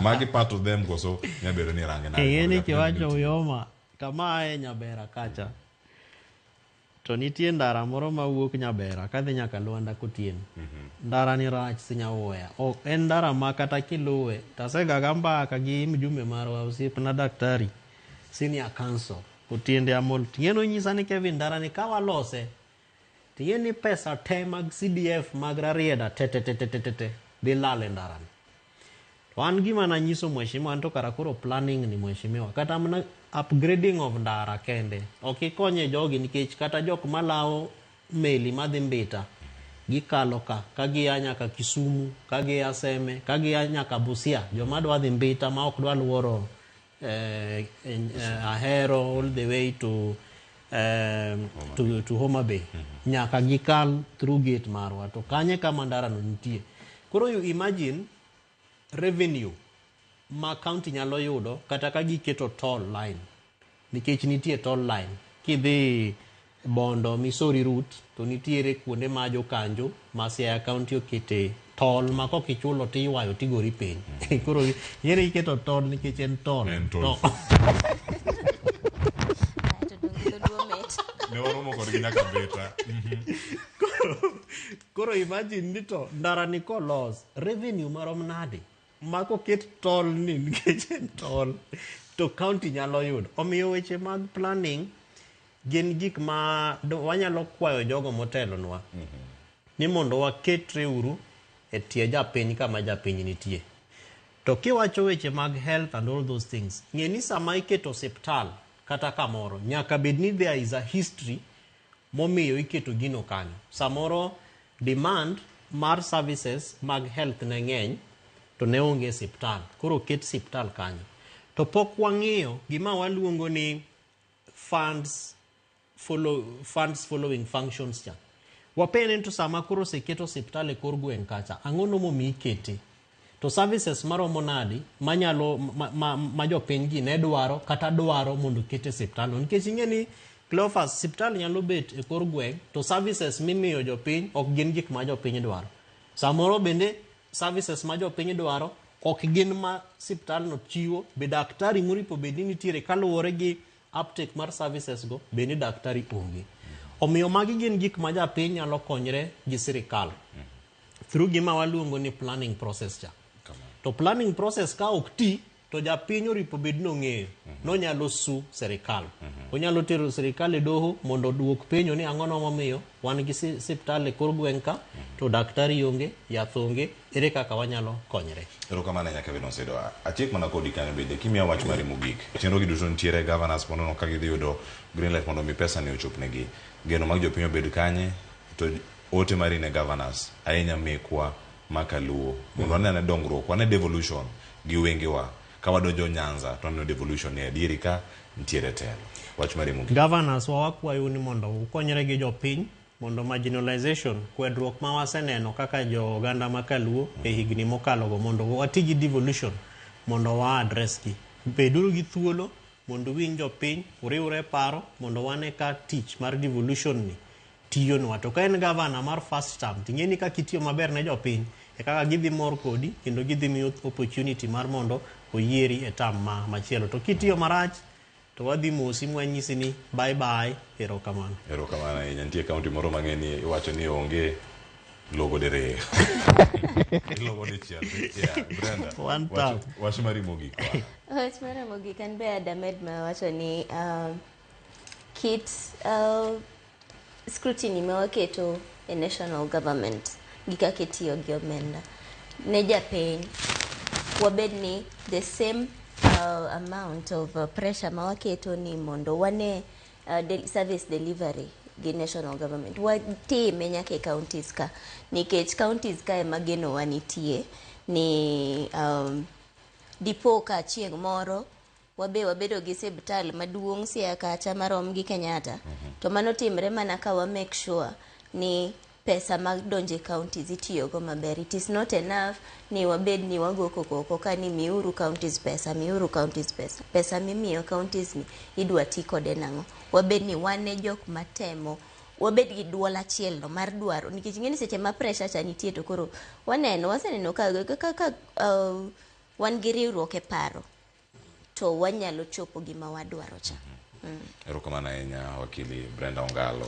Speaker 13: Magi part of them koso nyabedo ni range nade?
Speaker 9: Ing'e ni kiwacho Uyoma, kama ae Nyabera kacha, to nitie ndara moro mawuok Nyabera kadhi nyaka Luanda Kotieno. Ndara ni rach sinyawuoya. Ok en ndara ma kata kiluwe, tasegaga mbaka gi mjumbe marwa osiepna daktari senior council Otiende Amol. Ting'e nonyisa ni Kevin, ndara ni ka walose, ting'e ni pesa te mag CDF mag Rarieda te te te te te te te dhi lal e ndara ni. To an gima nanyiso mheshimiwa, an to kara koro planning ni mheshimiwa, kata mana upgrading of ndara kende ok ikonye jogi, nikech kata jok malawo meli madhi Mbita gikalo ka gia nyaka Kisumu, ka gia Seme, ka gia nyaka Busia, joma dwa dhi Mbita ma ok dwa luoro Ahero all the way to Homa Bay, nyaka gikal through gate marwa, to kanye kama ndara no nitie. Koro you imagine revenue ma county nyalo yudo kata ka giketo toll line, nikech nitie toll line kidhi Bondo Misori route to nitiere kuonde ma jokanjo ma Siaya County okete toll ma kok ichulo tiywayo tigori piny. Koro yiere iketo toll nikech en toll.
Speaker 13: En toll. Ne waromo kodgi nyaka Beta.
Speaker 9: Koro imagine ni to ndara ni kolos, revenue marom nade ma koket toll ni nikech en toll to county nyalo yudo. Omiyo weche mag planning gin gik ma wanyalo kwayo jogo motelonwa ni mondo waketre uru e tie japiny kama japiny nitie. To kiwacho weche mag health and all those things, ng'e ni sama iketo osiptal kata kamoro, nyaka bed ni there is a history momiyo iketo gino kanyo. Samoro demand mar services mag health ne ng'eny to ne onge siptal, koro oket siptal kanyo. To pok wang'iyo gima waluongo ni funds following functions cha. Wapenje to sama koro oseket osiptal e kor gweng' kacha, ang'o no momiyo ikete? To services maromo nadi manyalo ma jopiny gi ne dwaro kata dwaro mondo oket e siptal no? Nikech ing'e ni Cleophas, siptal nyalo bet e kor gweng' to services mimiyo jopiny ok gin gik ma jopiny dwaro. Samoro bende services ma jopiny dwaro ok gin ma siptal no chiwo, be daktari moripo bed ni nitiere kaluwore gi uptake mar services go bende daktari onge. Omiyo magi gin gik ma japiny nyalo konyre gi sirikal through gima waluongo ni planning process cha. To planning process ka ok ti To japiny oripo bed nong'eyo nonyalo su serikal. Onyalo tero serikal e doho mondo oduok penjo ni ang'ono momiyo wan gi siptal e kor gweng' ka to daktari onge, yath onge, ere kaka wanyalo konyre.
Speaker 13: Erokamano ahinya Kevin Osido. Atiek mana kodi kanyo bende kimiya wach mari mogik. Chenro gi duto nitiere governors mondo ka gidhi yudo green light mondo mi pesa ni ochopnegi. Geno mag jopiny obed kanye to ote mari ne governors ahinya mekwa ma kaluo mondo wane ane dongruok, wane devolution gi wengewa. Ka wadonjo Nyanza to waneno devolution ni adieri ka nitiere telo. Wach mari mogik.
Speaker 9: Governors wa wakwayo ni mondo ukonyre gi jopiny mondo marginalization, kwedruok ma waseneno kaka jo oganda ma kaluo e higni mokalo go mondo wati gi devolution mondo wa address gi. Beduru gi thuolo mondo uwinj jopiny, uriwre e paro mondo wane ka tich mar devolution ni tiyonwa. To ka en governor mar first term, ting'e ni kaka itiyo maber ne jopiny, e kaka gidhi mor kodi kendo gidhi miyo opportunity mar mondo oyieri e term ma machielo. To kitiyo marach, to wadhi mosi mwanyisi ni bye bye, erokamano.
Speaker 13: Erokamano ahinya. Nitie kaunti moro mang'e ni iwacho ni onge logo diriyo. Ilogo dichiel. Yeah, Brenda.
Speaker 9: One term.
Speaker 13: Wach mari mogik.
Speaker 8: Wach mara mogik an be adamed ma wacho ni kit scrutiny ma waketo e national government gi kaka itiyo gi omenda ne japiny wabed ni the same amount of pressure ma waketo ni mondo wane service delivery gi national government watime nyaka e counties ka nikech counties ka ema genowa nitie ni dipo ka chieng' moro wabe wabedo gi siptal maduong' Siaya kacha marom gi Kenyatta. To mano timre mana ka wa make sure ni pesa madonjo e counties itiyogo maber. It is not enough ni wabed ni wago koko oko ka ni miuru counties pesa, miuru counties pesa. Pesa mimiyo counties ni idwa ti kode nang'o? Wabed ni wan e jok matemo wabed gi duol achiel no mar dwaro nikech ing'e ni seche ma pressure cha nitie to koro waneno waseneno ka wan gi riwruok e paro to wanyalo chopo gima wadwaro cha.
Speaker 13: Erokamano ahinya wakili Brenda Ongalo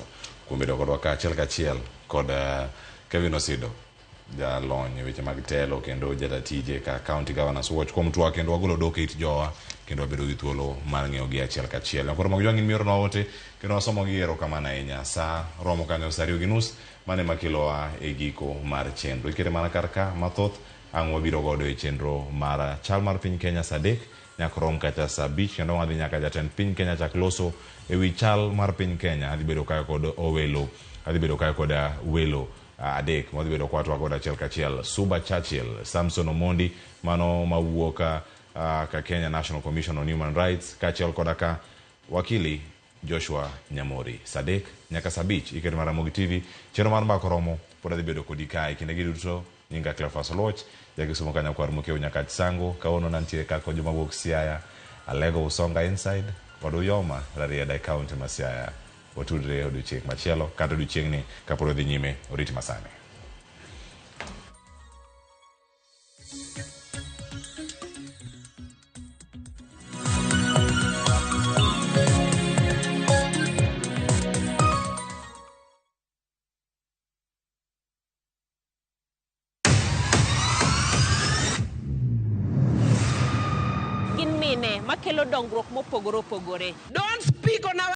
Speaker 13: kuom bedo kodwa ka achiel kachiel kod Kevin Osido jalony e weche mag telo kendo jata tije ka County Governors Watch kuom twak kendo wagolo dok e it jowa kendo wabedo gi thuolo mar ng'eyo gi achiel kachiel. Koro mag jwang'in mioro nwa ote kendo wasomo gi erokamano ahinya. Sa romo kanyo sa 2:30 mane makelowa e giko mar chenro. Ikete mana kar ka mathoth ang' wabiro godo e chenro mar chal mar piny Kenya sa 3 nyaka rom kata sa 5 kendo wadhi nyaka jatend piny Kenya chak loso ewi chal mar piny Kenya. Adhi bedo kae kod owelo, adhi bedo kae kod welo adek madhi bedo kwatwa kod achiel kachiel. Suba Churchill, Samson Omondi mano mawuok ka Kenya National Commission on Human Rights kaachiel koda ka wakili Joshua Nyamori. Sa 3 nyaka sa 5 iketo mar Ramogi TV chenro mar Mbaka Oromo pod adhi bedo kodi kae kinde gi duto. Nyinga Cleophas Oluoch, jakisumo kanyo kwar Mokeu Nyakach Sango. Kawuono nantiere ka kod joma wuok Siaya, Alego Usonga Inside kod Uyoma Rarieda e kaunti ma Siaya. Watudre odiochieng' machielo kata odiochieng'ni kapod odhi nyime. Orit masani.
Speaker 2: Gin mine makelo dongruok mopogore opogore.
Speaker 3: Don't speak on our